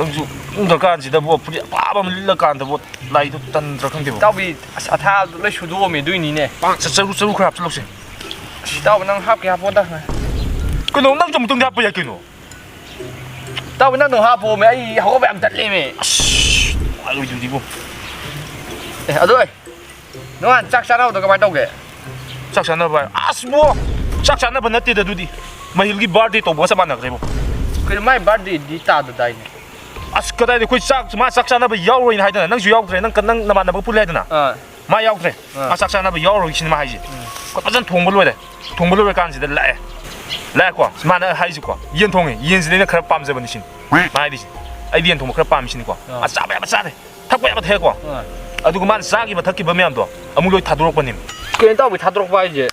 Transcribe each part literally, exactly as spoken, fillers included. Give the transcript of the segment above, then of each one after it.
ꯅꯪꯁꯨ ꯏꯪꯗ꯭ꯔꯀꯥꯟꯁꯤꯗꯕꯨ ꯐꯨꯔꯤꯠ ꯑꯄꯥꯕ ꯑꯃ ꯂꯤꯠꯂꯀꯥꯟꯗꯕꯨ ꯂꯥꯏꯗꯣ ꯇꯟꯗ꯭ꯔꯥ ꯈꯪꯗꯦꯕ꯫ ꯏꯇꯥꯎꯕꯤ, ꯑꯁ, ꯑꯊꯥꯕꯗꯣ ꯂꯣꯏ ꯁꯨꯗꯣꯛꯑꯝꯃꯦ, ꯑꯗꯨꯏꯅꯤꯅꯦ꯫ ꯆ-, ꯆꯔꯨ, ꯆꯔꯨ ꯈꯔ ꯍꯥꯞꯆꯤꯜꯂꯧꯁꯦ꯫ ꯑꯁ, ꯏꯇꯥꯎꯕꯤ, ꯅꯪ ꯍꯥꯞꯀꯦ ꯍꯥꯞꯄꯣꯗ꯫ ꯀꯩꯅꯣ, ꯅꯪꯁꯨ ꯑꯃꯨꯛꯇꯪꯗꯤ ꯍꯥꯞꯄ ꯌꯥꯏ ꯀꯩꯅꯣ꯫ ꯏꯇꯥꯎꯕꯤ, ꯅꯪ ꯑꯗꯨꯝ ꯍꯥꯞꯄꯣꯃꯦ, ꯑꯩ ꯍꯧꯒꯠꯄ ꯌꯥꯝ ꯇꯜꯂꯦꯃꯦ꯫ ꯑꯁ, ꯅꯨꯡꯉꯥꯏꯔꯣꯏꯗꯣꯔꯤꯕꯣ꯫ ꯑꯦ, ꯑꯗꯣ, ꯅꯪ ꯆꯥꯛ ꯆꯥꯅꯕꯗꯣ ꯀꯃꯥꯏꯅ ꯇꯧꯒꯦ? ꯆꯥꯛ ꯆꯥꯅꯕ ꯍꯥꯏ-, ꯑꯁ, ꯕꯣ! ꯆꯥꯛ ꯆꯥꯅꯕ ꯅꯠꯇꯦꯗ ꯑꯗꯨꯗꯤ꯫ ꯃꯍꯤꯜꯒꯤ birthday ꯇꯧꯕꯒ ꯆꯞ ꯃꯥꯟꯅꯈ꯭ꯔꯦꯕꯣ꯫ ꯀꯩꯅꯣ, ꯃꯥꯏ birthday ꯗꯤ ꯇꯥꯗꯗꯥꯏꯅꯦ? ꯑꯁ, ꯀꯗꯥꯏꯗ ꯑꯩꯈꯣꯏ ꯆꯥꯛ, ꯃꯥ ꯆꯥꯛ ꯆꯥꯅꯕ ꯌꯥꯎꯔꯣꯏꯅ ꯍꯥꯏꯗꯅ, ꯅꯪꯁꯨ ꯌꯥꯎꯗ꯭ꯔꯦ, ꯅꯪ ꯀ-, ꯅꯪ ꯅꯃꯥꯟꯅꯕ ꯄꯨꯜꯂꯦ ꯍꯥꯏꯗꯅ? ꯑꯥ꯫ ꯃꯥ ꯌꯥꯎꯗ꯭ꯔꯦ꯫ ꯑꯥ꯫ ꯃꯥ ꯆꯥꯛ ꯆꯥꯅꯕ ꯌꯥꯎꯔꯣꯏ ꯁꯤꯅꯦ ꯃꯥ ꯍꯥꯏꯁꯦ꯫ ꯎꯝ꯫ ꯑꯩꯈꯣꯏ ꯐꯖꯅ ꯊꯣꯡꯕ ꯂꯣꯏꯔꯦ꯫ ꯊꯣꯡꯕ ꯂꯣꯏꯔꯀꯥꯟꯁꯤꯗ ꯂꯥꯛꯑꯦ꯫ ꯂꯥꯛꯑꯦꯀꯣ? ꯃꯥꯅ ꯍꯥꯏꯁꯤꯀꯣ, "ꯌꯦꯟ ꯊꯣꯡꯉꯦ, ꯌꯦꯟꯁꯤꯗ ꯑꯩꯅ ꯈꯔ ꯄꯥꯝꯖꯕꯅꯤ" ꯁꯤꯅꯤ꯫ ꯃꯥ ꯍꯥꯏꯔꯤꯁꯦ, "ꯑꯩꯗꯤ ꯌꯦꯟ ꯊꯣꯡꯕ ꯈꯔ ꯄꯥꯝꯃꯤ" ꯁꯤꯅꯤꯀꯣ꯫ ꯑꯥ꯫ ꯑꯁ, ꯆꯥꯕ ꯌꯥꯕ ꯆꯥꯔꯦ, ꯊꯛꯄ ꯌꯥꯕ ꯊꯛꯑꯦꯀꯣ꯫ ꯑꯥ꯫ ꯑꯗꯨꯒ ꯃꯥꯅ ꯆꯥꯈꯤꯕ ꯊꯛꯈꯤꯕ ꯃꯌꯥꯝꯗꯣ ꯑꯃꯨꯛ ꯂꯣꯏ ꯊꯥꯗꯣꯔꯛꯄꯅꯦ꯫ ꯀꯩꯅꯣ ꯏꯇꯥꯎꯕꯤ, ꯊꯥꯗꯣꯔꯛꯄ ꯍꯥꯏꯁꯦ?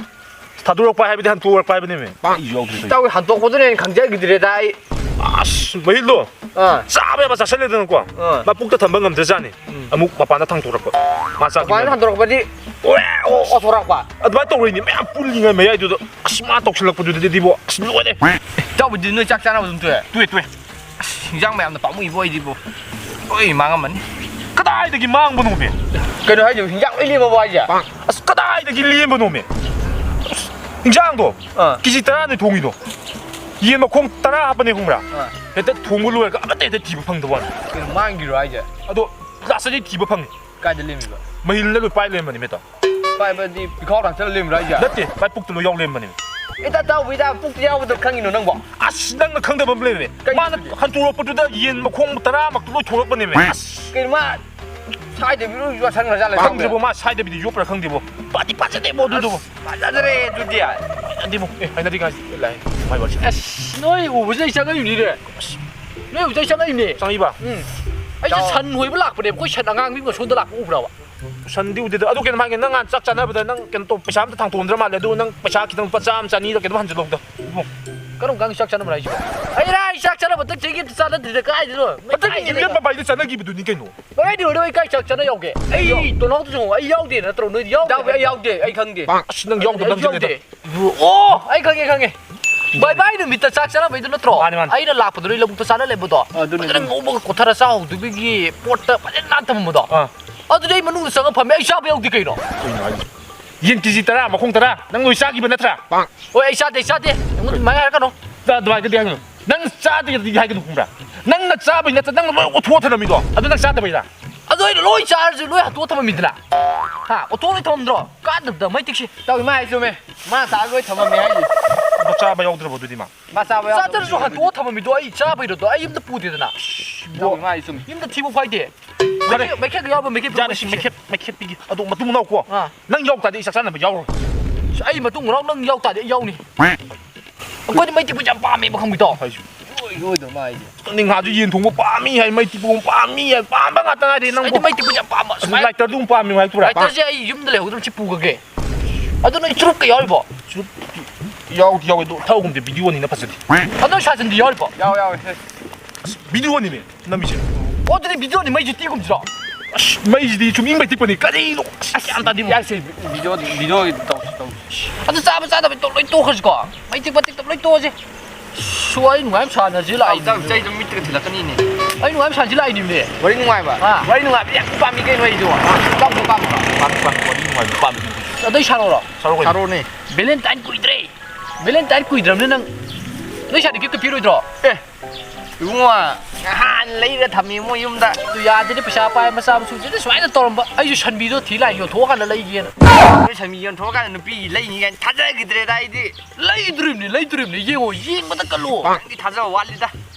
ꯊꯥꯗꯣꯔꯛꯄ ꯍꯥꯏꯕꯗꯤ ꯍꯟꯇꯣꯔꯛꯄ ꯍꯥꯏꯕꯅꯦꯃꯦ꯫ ꯑꯩꯁꯨ ꯌꯥꯎꯗ꯭ꯔꯦ ꯇꯧꯔꯤꯁꯦ꯫ ꯏꯇꯥꯎꯕꯤ, ꯍꯟꯇꯣꯛꯄꯗꯨꯅ ꯍꯦꯟꯅ ꯈꯪꯖꯈꯤꯗ꯭ꯔꯦꯗ ꯑꯩ꯫ ꯑꯁ, ꯃꯍꯤꯜꯗꯣ꯫ ꯑꯥ꯫ ꯆꯥꯕ ꯌꯥꯕ ꯆꯥꯁꯜꯂꯦꯗꯅꯀꯣ꯫ ꯑꯥ꯫ ꯃꯥ ꯄꯨꯛꯇ ꯊꯝꯕ ꯉꯝꯗ꯭ꯔꯖꯥꯠꯅꯤ꯫ ꯎꯝ꯫ ꯑꯃꯨꯛ ꯃꯄꯥꯟꯗ ꯊꯥꯡꯇꯣꯔꯛꯄ꯫ ꯃꯥ ꯆꯥꯈꯤꯕ ꯃꯄꯥꯟꯗ ꯃꯌꯥꯝꯗꯣ꯫ ꯊꯥꯡꯇꯣꯔꯛꯄꯗꯤ ꯑꯣ, ꯑꯣ, ꯑꯣꯊꯣꯔꯛꯄ꯫ ꯑꯗꯨꯃꯥꯏꯅ ꯇꯧꯔꯤꯅꯤ꯫ ꯃꯌꯥꯝ ꯄꯨꯜꯂꯤꯉꯩ ꯃꯌꯥꯏꯗꯨꯗ ꯑꯁ, ꯃꯥ ꯇꯧꯁꯤꯜꯂꯛꯄꯗꯨꯗꯗꯤꯕꯣ, ꯑꯁ, ꯂꯣꯏꯔꯦ꯫ ꯏꯇꯥꯎꯕꯤꯗꯤ ꯅꯣꯏ ꯆꯥꯛ ꯆꯥꯅꯕ ꯑꯗꯨꯝ ꯇꯣꯛꯑꯦ? ꯇꯣꯛꯑꯦ, ꯇꯣꯛꯑꯦ꯫ ꯑꯁ, ꯍꯤꯟꯖꯥꯡ ꯃꯌꯥꯝꯅ ꯄꯥꯝꯃꯨꯏꯕꯣ ꯑꯩꯗꯤꯕꯣ꯫ ꯂꯣꯏ ꯃꯥꯡꯉꯝꯃꯅꯤ꯫ ꯀꯗꯥꯏꯗꯒꯤ ꯃꯥꯡꯕꯅꯣꯃꯦ? ꯀꯩꯅꯣ ꯍꯥꯏꯁꯤꯕꯣ, ꯍꯤꯟꯖꯥꯡ ꯂꯣꯏ ꯂꯦꯝꯃꯕꯣ ꯍꯥꯏꯁꯦ? ꯑꯁ, ꯀꯗꯥꯏꯗꯒꯤ ꯂꯦꯝꯕꯅꯣꯃꯦ? ꯑꯁ, ꯍꯤꯟꯖꯥꯡꯗꯣ ꯑꯥ꯫ ꯀꯦꯖꯤ ꯇꯔꯥꯅꯤ ꯊꯣꯡꯉꯤꯗꯣ꯫ ꯌꯦꯟ ꯃꯈꯣꯡ ꯇꯔꯥ ꯍꯥꯞꯄꯅꯦ, ꯈꯪꯕ꯭ꯔꯥ? ꯑꯥ꯫ ꯍꯦꯛꯇ ꯊꯣꯡꯕ ꯂꯣꯏꯔꯒ ꯑꯃꯠꯇ ꯍꯦꯛꯇ ꯊꯤꯕ ꯐꯪꯗꯕ ꯋꯥꯅꯤ꯫ ꯀꯩꯅꯣ, ꯃꯥꯡꯈꯤꯔꯣ ꯍꯥꯏꯁꯦ? ꯑꯗꯣ ꯂꯥꯁꯇꯗꯤ ꯊꯤꯕ ꯐꯪꯉꯤ꯫ ꯀꯥꯏꯗ ꯂꯦꯝꯃꯤꯕ? ꯃꯍꯤꯜꯅ ꯂꯣꯏ ꯄꯥꯏ ꯂꯩꯔꯝꯕꯅꯤ, ꯃꯦꯇꯥ꯫ ꯄꯥꯏꯕꯗꯤ ꯄꯤꯈꯥꯎ ꯊꯥꯡꯆꯜꯂ ꯂꯦꯝꯃꯤꯔꯣ ꯍꯥꯏꯁꯦ? ꯅꯠꯇꯦ, ꯃꯥꯏ ꯄꯨꯛꯇ ꯂꯣꯏ ꯌꯥꯎ ꯂꯩꯔꯝꯕꯅꯤ꯫ ꯏꯇꯥ ꯇꯥꯎꯕꯤꯗ ꯄꯨꯛꯇ ꯌꯥꯎꯕꯗꯣ ꯈꯪꯉꯤꯅꯣ ꯅꯪꯕꯣ? ꯑꯁ, ꯅꯪꯅ ꯈꯪꯗꯕ ꯑꯃ ꯂꯩꯔꯦ꯫ ꯀꯩꯅꯣ ꯃꯥꯅ ꯑꯗꯨꯗꯤ? ꯍꯟꯇꯣꯔꯛꯄꯗꯨꯗ ꯌꯦꯟ ꯃꯈꯣꯡ ꯇꯔꯥꯃꯛꯇꯣ ꯂꯣꯏ ꯊꯣꯛꯂꯛꯄꯅꯦꯃꯦ꯫ ꯑꯁ꯫ ꯀꯩꯅꯣ ꯃꯥ ꯁꯥꯏꯗꯕꯤꯔꯣ ꯌꯣꯠꯁꯟꯈ꯭ꯔꯖꯥꯠꯂ ꯈꯪꯗꯦ꯫ ꯈꯪꯗ꯭ꯔꯦꯕꯣ, ꯃꯥ ꯁꯥꯏꯗꯕꯤꯗ ꯌꯣꯠꯄ꯭ꯔꯥ ꯈꯪꯗꯦꯕꯣ꯫ ꯄꯥꯗꯤ ꯄꯥꯖꯗꯦꯕꯣ ꯑꯗꯨꯗꯨꯕꯣ꯫ ꯑꯁ, ꯐꯖꯗ꯭ꯔꯦ ꯑꯗꯨꯗꯤ꯫ ꯌꯥꯗꯦꯕꯣ꯫ ꯑꯦ, ꯍꯥꯏꯅꯗꯤ ꯀꯥꯏꯁꯤ ꯂꯥꯛꯑꯦ꯫ ꯃꯥꯏ ꯋꯥꯔꯤꯁꯦ꯫ ꯑꯁ, ꯅꯣꯏ ꯎꯕꯁꯦ ꯑꯩ ꯆꯪꯉꯛꯏꯅꯤꯅꯦ꯫ ꯑꯁ꯫ ꯅꯣꯏ ꯎꯕꯁꯦ ꯑꯩ ꯆꯪꯉꯛꯏꯅꯦ꯫ ꯆꯪꯉꯛꯏꯕ? ꯎꯝ꯫ ꯑꯩꯁꯦ ꯏꯇꯥꯎ꯫ ꯁꯟ ꯍꯣꯏꯕ ꯂꯥꯛꯄꯅꯦꯕ꯫ ꯑꯩꯈꯣꯏ ꯁꯟ ꯑꯉꯥꯡꯕꯤ ꯑꯃ ꯁꯣꯝꯗ ꯂꯥꯛꯄ ꯎꯕ꯭ꯔꯕ? ꯁꯟꯗꯤ ꯎꯗꯦꯗ꯫ ꯑꯗꯨ ꯀꯩꯅꯣ ꯍꯥꯏꯒꯦ, ꯅꯪ ꯅꯍꯥꯟ ꯆꯥꯛ ꯆꯥꯅꯕꯗ ꯅꯪ ꯀꯩꯅꯣ ꯇꯧ, ꯄꯩꯁꯥ ꯑꯝꯇ ꯊꯥꯡꯇꯣꯛꯑꯝꯗ꯭ꯔ ꯃꯥꯜꯂꯦ꯫ ꯑꯗꯨ ꯅꯪ ꯄꯩꯁꯥ ꯈꯤꯇꯪ ꯂꯨꯄꯥ ꯆꯥꯝꯃ ꯆꯅꯤꯗ ꯀꯩꯅꯣꯝ ꯍꯟꯖꯤꯜꯂꯧꯗ, ꯏꯕꯨꯡ꯫ ꯀꯔꯝ ꯀꯥꯟꯒꯤ ꯆꯥꯛ ꯆꯥꯅꯕ ꯍꯥꯏꯁꯤꯕꯣ? ꯑꯩꯔꯥ, ꯑꯩ ꯆꯥꯛ ꯆꯥꯅꯕ ꯍꯟꯗꯛ ꯆꯍꯤꯒꯤ ꯑꯝꯇ ꯆꯥꯅꯗ꯭ꯔꯤꯗ, ꯀꯥꯏꯗꯅꯣ? ꯍꯟꯗꯛ ꯀꯥꯏꯗꯅꯣ? ꯏꯟꯗꯤꯌꯟ ꯃꯄꯥꯏꯗ ꯆꯥꯅꯈꯤꯕꯗꯨꯅꯤ ꯀꯩꯅꯣ꯫ ꯀꯗꯥꯏꯗ ꯑꯣꯏꯔꯣ? ꯑꯩ ꯀꯥꯏ ꯆꯥꯛ ꯆꯥꯅ ꯌꯥꯎꯒꯦ? ꯑꯩ ꯇꯣꯜꯍꯧꯗꯁꯨ ꯑꯩ ꯌꯥꯎꯗꯦ ꯅꯠꯇ꯭ꯔꯣ? ꯅꯣꯏꯗꯤ ꯌꯥꯎꯗꯦ ꯏꯇꯥꯎꯕꯤ, ꯑꯩ ꯍꯥꯏꯗ꯭ꯔꯣ? ꯌꯥꯎꯗꯦ, ꯑꯩ ꯈꯪꯗꯦ꯫ ꯑꯁ, ꯅꯪ ꯌꯥꯎꯗꯕ ꯑꯩ ꯅꯪ ꯌꯥꯎꯗꯦ꯫ ꯆꯠꯂꯦꯗ꯫ ꯑꯣ, ꯑꯩ ꯈꯪꯉꯦ, ꯈꯪꯉꯦ꯫ ꯕꯥꯏ ꯕꯥꯏ ꯅꯨꯃꯤꯠꯇ ꯆꯥꯛ ꯆꯥꯅꯕꯩꯗꯣ ꯅꯠꯇ꯭ꯔꯣ? ꯃꯥꯅꯤ, ꯃꯥꯅꯤ꯫ ꯑꯩꯅ ꯂꯥꯛꯄꯗ ꯅꯣꯏ ꯂꯧꯕꯨꯛꯇ ꯆꯥꯅ ꯂꯩꯕꯗꯣ꯫ ꯑꯗꯨꯅꯤ, ꯐꯖꯅ ꯑꯗꯨꯅꯤ꯫ ꯉꯧꯕꯒ ꯀꯣꯊꯔ ꯆꯥꯍꯧꯗꯕꯒꯤ ꯄꯣꯠꯇ ꯐꯖꯅ ꯅꯥꯟ ꯊꯝꯃꯝꯕꯗꯣ꯫ ꯑꯥ꯫ ꯑꯗꯨꯗꯤ ꯑꯩ ꯃꯅꯨꯡꯗ ꯆꯪꯉ ꯐꯝꯃꯦ, ꯑꯩ ꯆꯥꯕ ꯌꯥꯎꯗꯦ ꯀꯩꯅꯣ꯫ ꯀꯩꯅꯣ ꯍꯥꯏꯁꯤꯕꯣ? ꯌꯦꯟ ꯀꯦꯖꯤ ꯇꯔꯥ, ꯃꯈꯣꯡ ꯇꯔꯥ, ꯅꯪ ꯂꯣꯏ ꯆꯥꯈꯤꯕ ꯅꯠꯇ꯭ꯔꯥ? ꯍꯣꯏ, ꯑꯩ ꯆꯥꯗꯦ, ꯑꯩ ꯆꯥꯗꯦ꯫ ꯑꯩꯉꯣꯟꯗ ꯑꯗꯨꯃꯥꯏꯅ ꯍꯥꯏꯔꯛꯀꯅꯣ꯫ ꯆꯥ-, ꯑꯗꯨꯃꯥꯏꯅꯗꯤ ꯍꯥꯏꯒꯅꯨ꯫ ꯅꯪ ꯆꯥꯗꯦꯗꯤ ꯍꯥꯏꯒꯅꯨ, ꯈꯪꯕ꯭ꯔꯥ? ꯅꯪꯅ ꯆꯥꯕꯩ ꯅꯠꯇ꯭ꯔꯥ, ꯅꯪꯅ ꯂꯣꯏ ꯑꯣꯠꯊꯣꯛꯑ ꯊꯅꯝꯃꯤꯗꯣ꯫ ꯑꯗꯨ ꯅꯪ ꯆꯥꯗꯕꯩꯔꯥ? ꯑꯗꯣ ꯑꯩꯅ ꯂꯣꯏ ꯆꯥꯔꯁꯨ ꯂꯣꯏ ꯍꯟꯇꯣꯛꯑ ꯊꯝꯃꯝꯃꯤꯗꯅ꯫ ꯍꯥ? ꯑꯣꯠꯊꯣꯛꯑ ꯂꯣꯏ ꯊꯝꯃꯝꯗ꯭ꯔꯣ? ꯀꯥꯟꯅꯕꯗ ꯃꯩ ꯇꯤꯛꯁꯤ꯫ ꯏꯇꯥꯎ, ꯏꯃꯥ ꯍꯥꯏ ꯆꯨꯝꯃꯦ꯫ ꯃꯥ ꯆꯥꯔ ꯂꯣꯏ ꯊꯝꯃꯝꯃꯦ ꯍꯥꯏꯁꯦ꯫ ꯑꯗꯣ ꯆꯥꯕ ꯌꯥꯎꯗ꯭ꯔꯕꯣ ꯑꯗꯨꯗꯤ ꯃꯥ? ꯃꯥ ꯆꯥꯕ ꯌꯥꯎꯗꯕ ꯆꯥꯗ꯭ꯔꯁꯨ ꯃꯤꯗꯨꯗꯤ ꯍꯟꯇꯣꯛꯑ ꯊꯝꯃꯝꯃꯤꯗꯣ ꯑꯩ ꯆꯥꯕꯩꯔꯣ? ꯑꯗꯣ ꯑꯩ ꯌꯨꯝꯗ ꯄꯨꯗꯦꯗꯅ꯫ ꯏꯇꯥꯎ, ꯏꯃꯥ ꯍꯥꯏ ꯆꯨꯝꯃꯦ꯫ ꯌꯨꯝꯗ ꯊꯤꯕ ꯐꯥꯏꯗꯦ꯫ ꯐꯔꯦ꯫ ꯃꯩꯈꯦꯠ, ꯃꯩꯈꯦꯠꯀ ꯌꯥꯎꯕ ꯃꯩꯈꯦꯠ ꯄꯤꯔꯛꯑꯣ ꯌꯥꯔꯦ, ꯁꯤ ꯁꯤꯁꯦ꯫ ꯃꯩꯈꯦꯠ, ꯃꯩꯈꯦꯠ ꯄꯤꯒꯦ꯫ ꯑꯗꯣ ꯃꯇꯨꯡ ꯃꯅꯥꯎ ꯀꯣ꯫ ꯑꯥ꯫ ꯅꯪ ꯌꯥꯎ ꯇꯥꯔꯗꯤ ꯑꯩ ꯆꯥꯛ ꯆꯥꯅꯕ ꯌꯥꯎꯔꯣꯏ꯫ ꯑꯩ ꯃꯇꯨꯡ ꯃꯅꯥꯎ ꯅꯪ ꯌꯥꯎ ꯇꯥꯔꯗꯤ ꯑꯩ ꯌꯥꯎꯅꯤ꯫ ꯑꯩꯈꯣꯏꯗꯤ ꯃꯩ ꯇꯤꯛꯄꯁꯦ ꯌꯥꯝ ꯄꯥꯝꯃꯦꯕ, ꯈꯪꯕꯤꯗꯣ? ꯍꯥꯏꯁꯨ꯫ ꯂꯣꯏ ꯂꯣꯏꯗꯧ ꯃꯥ ꯑꯩꯗꯤ꯫ ꯅꯤꯡꯍꯥꯁꯨ ꯌꯦꯟ ꯊꯣꯡꯕ ꯄꯥꯝꯃꯤ ꯍꯥꯏ, ꯃꯩ ꯇꯤꯛꯄ ꯑꯃꯨꯛ ꯄꯥꯝꯃꯤ ꯍꯥꯏ, ꯄꯥꯝꯕ ꯉꯥꯛꯇ ꯉꯥꯏꯔꯦ ꯅꯪꯕꯨ꯫ ꯑꯩꯗꯤ ꯃꯩ ꯇꯤꯛꯄꯁꯦ ꯌꯥꯝ ꯄꯥꯝꯕ꯫ ꯑꯗꯨ ꯁꯨꯃꯥꯏꯅ ꯂꯥꯏꯇꯔꯗꯨ ꯑꯃꯨꯛ ꯄꯥꯝꯃꯤ ꯍꯥꯏ ꯇꯨꯔꯥ? ꯂꯥꯏꯇꯔꯁꯦ ꯑꯩ ꯌꯨꯝꯗ ꯂꯩꯍꯧꯗꯅ ꯁꯤ ꯄꯨꯈ꯭ꯔꯒꯦ꯫ ꯑꯗꯨ ꯅꯣꯏ ꯆꯨꯔꯨꯞꯀ ꯌꯥꯎꯔꯤꯕꯣ? ꯆꯨꯔꯨꯞ ꯌꯥꯎꯗꯤ ꯌꯥꯎꯋꯦ, ꯑꯗꯣ ꯊꯛꯑꯒꯨꯝꯁꯦ, ꯚꯤꯗꯤꯑꯣꯅꯤꯅ ꯐꯖꯗꯦ꯫ ꯑꯗꯣ ꯁꯥꯖꯟꯗꯤ ꯌꯥꯎꯔꯤꯕꯣ? ꯌꯥꯎ, ꯌꯥꯎꯋꯦ, ꯁꯦ꯫ ꯚꯤꯗꯤꯑꯣꯅꯤꯃꯦ ꯅꯝꯃꯤꯁꯦ꯫ ꯑꯣ, ꯑꯗꯨꯗꯤ ꯚꯤꯗꯤꯑꯣꯅꯤ, ꯃꯩꯁꯦ ꯇꯤꯛꯒꯨꯝꯁꯤꯔꯣ? ꯑꯁ, ꯃꯩꯁꯤꯗꯤ ꯁꯨꯝ ꯏꯪꯕꯩ ꯇꯤꯛꯄꯅꯤ꯫ ꯀꯔꯤꯅꯣ? ꯑꯁ, ꯒ꯭ꯌꯥꯟ ꯇꯥꯗꯦ꯫ ꯌꯥꯏꯁꯦ, ꯚꯤꯗꯤꯑꯣ, ꯚꯤꯗꯤꯑꯣ ꯇꯧꯁꯤ, ꯇꯧꯁꯤ꯫ ꯑꯗꯨ ꯆꯥꯕ ꯆꯥꯗꯕ ꯇꯧ-, ꯂꯣꯏ ꯇꯣꯛꯈ꯭ꯔꯁꯤꯀꯣ꯫ ꯃꯩ ꯇꯤꯛꯄ ꯇꯤꯛꯇꯕ ꯂꯣꯏ ꯇꯣꯛꯑꯁꯤ꯫ ꯁꯣ, ꯑꯩ ꯅꯨꯡꯉꯥꯏ ꯑꯃ ꯁꯥꯟꯅꯁꯤ ꯂꯥꯛꯏꯅꯤ꯫ ꯆꯩꯗꯣ ꯃꯤꯠꯇꯒ ꯊꯤꯜꯂꯛꯀꯅꯤꯅꯦ꯫ ꯑꯩ ꯅꯨꯡꯉꯥꯏ ꯑꯃ ꯁꯥꯟꯅꯁꯤ ꯂꯥꯛꯏꯅꯤꯅꯦ꯫ ꯋꯥꯔꯤ ꯅꯨꯡꯉꯥꯏꯕ꯫ ꯑꯥ꯫ ꯋꯥꯔꯤ ꯅꯨꯡꯉꯥꯏꯕ ꯌꯥꯝ ꯄꯥꯝꯃꯤ ꯀꯩꯅꯣ ꯑꯩꯁꯨ꯫ ꯏꯇꯥꯎꯁꯨ ꯄꯥꯝꯕ꯭ꯔꯣ? ꯄꯥꯝꯃꯤ, ꯄꯥꯝꯃꯤ, ꯋꯥꯔꯤ ꯅꯨꯡꯉꯥꯏꯕ ꯄꯥꯝꯃꯤ꯫ ꯑꯗꯩ ꯁꯥꯔꯛꯑꯣꯔꯣ? ꯁꯥꯔꯛꯑꯣ ꯀꯩꯅꯣ꯫ ꯁꯥꯔꯛꯑꯣꯅꯦ꯫ ꯚꯦꯂꯦꯟꯇꯥꯏꯟ ꯀꯨꯏꯗ꯭ꯔꯦ꯫ ꯚꯦꯂꯦꯟꯇꯥꯏꯟ ꯀꯨꯏꯗ꯭ꯔꯕꯅꯤꯅ ꯅꯪ ꯅꯣꯏ ꯁꯥꯏꯗ ꯒꯤꯐꯀ ꯄꯤꯔꯣꯏꯗ꯭ꯔꯣ? ꯑꯦ, ꯏꯕꯨꯡꯉꯣ, ꯅꯍꯥꯟ ꯂꯩꯔ ꯊꯝꯃꯤ ꯃꯣꯏ ꯌꯨꯝꯗ꯫ ꯑꯗꯨ ꯌꯥꯗꯦꯅꯦ, ꯄꯩꯁꯥ ꯄꯥꯏ ꯃꯆꯥ ꯃꯁꯨꯁꯤꯗ ꯁꯨꯃꯥꯏꯅ ꯇꯧꯔꯝꯕ꯫ ꯑꯩꯁꯨ ꯁꯟꯕꯤꯗꯣ ꯊꯤ ꯂꯥꯛꯏ, ꯌꯣꯟꯊꯣꯛꯑꯀꯥꯟꯗ ꯂꯩꯒꯦꯅ꯫ ꯅꯣꯏ ꯁꯟꯕꯤ ꯌꯣꯟꯊꯣꯛꯑꯀꯥꯟꯗ ꯅꯨꯄꯤ ꯂꯩꯅꯤ ꯀꯥꯏꯅ ꯊꯥꯖꯈꯤꯗ꯭ꯔꯦꯗ ꯑꯩꯗꯤ꯫ ꯂꯩꯗꯣꯔꯤꯕꯅꯤ, ꯂꯩꯗꯣꯔꯤꯕꯅꯤ, ꯌꯦꯡꯉꯣ, ꯌꯦꯡꯕꯗ ꯀꯜꯂꯣ꯫ ꯅꯪꯗꯤ ꯊꯥꯖꯕ ꯋꯥꯠꯂꯤꯗ꯫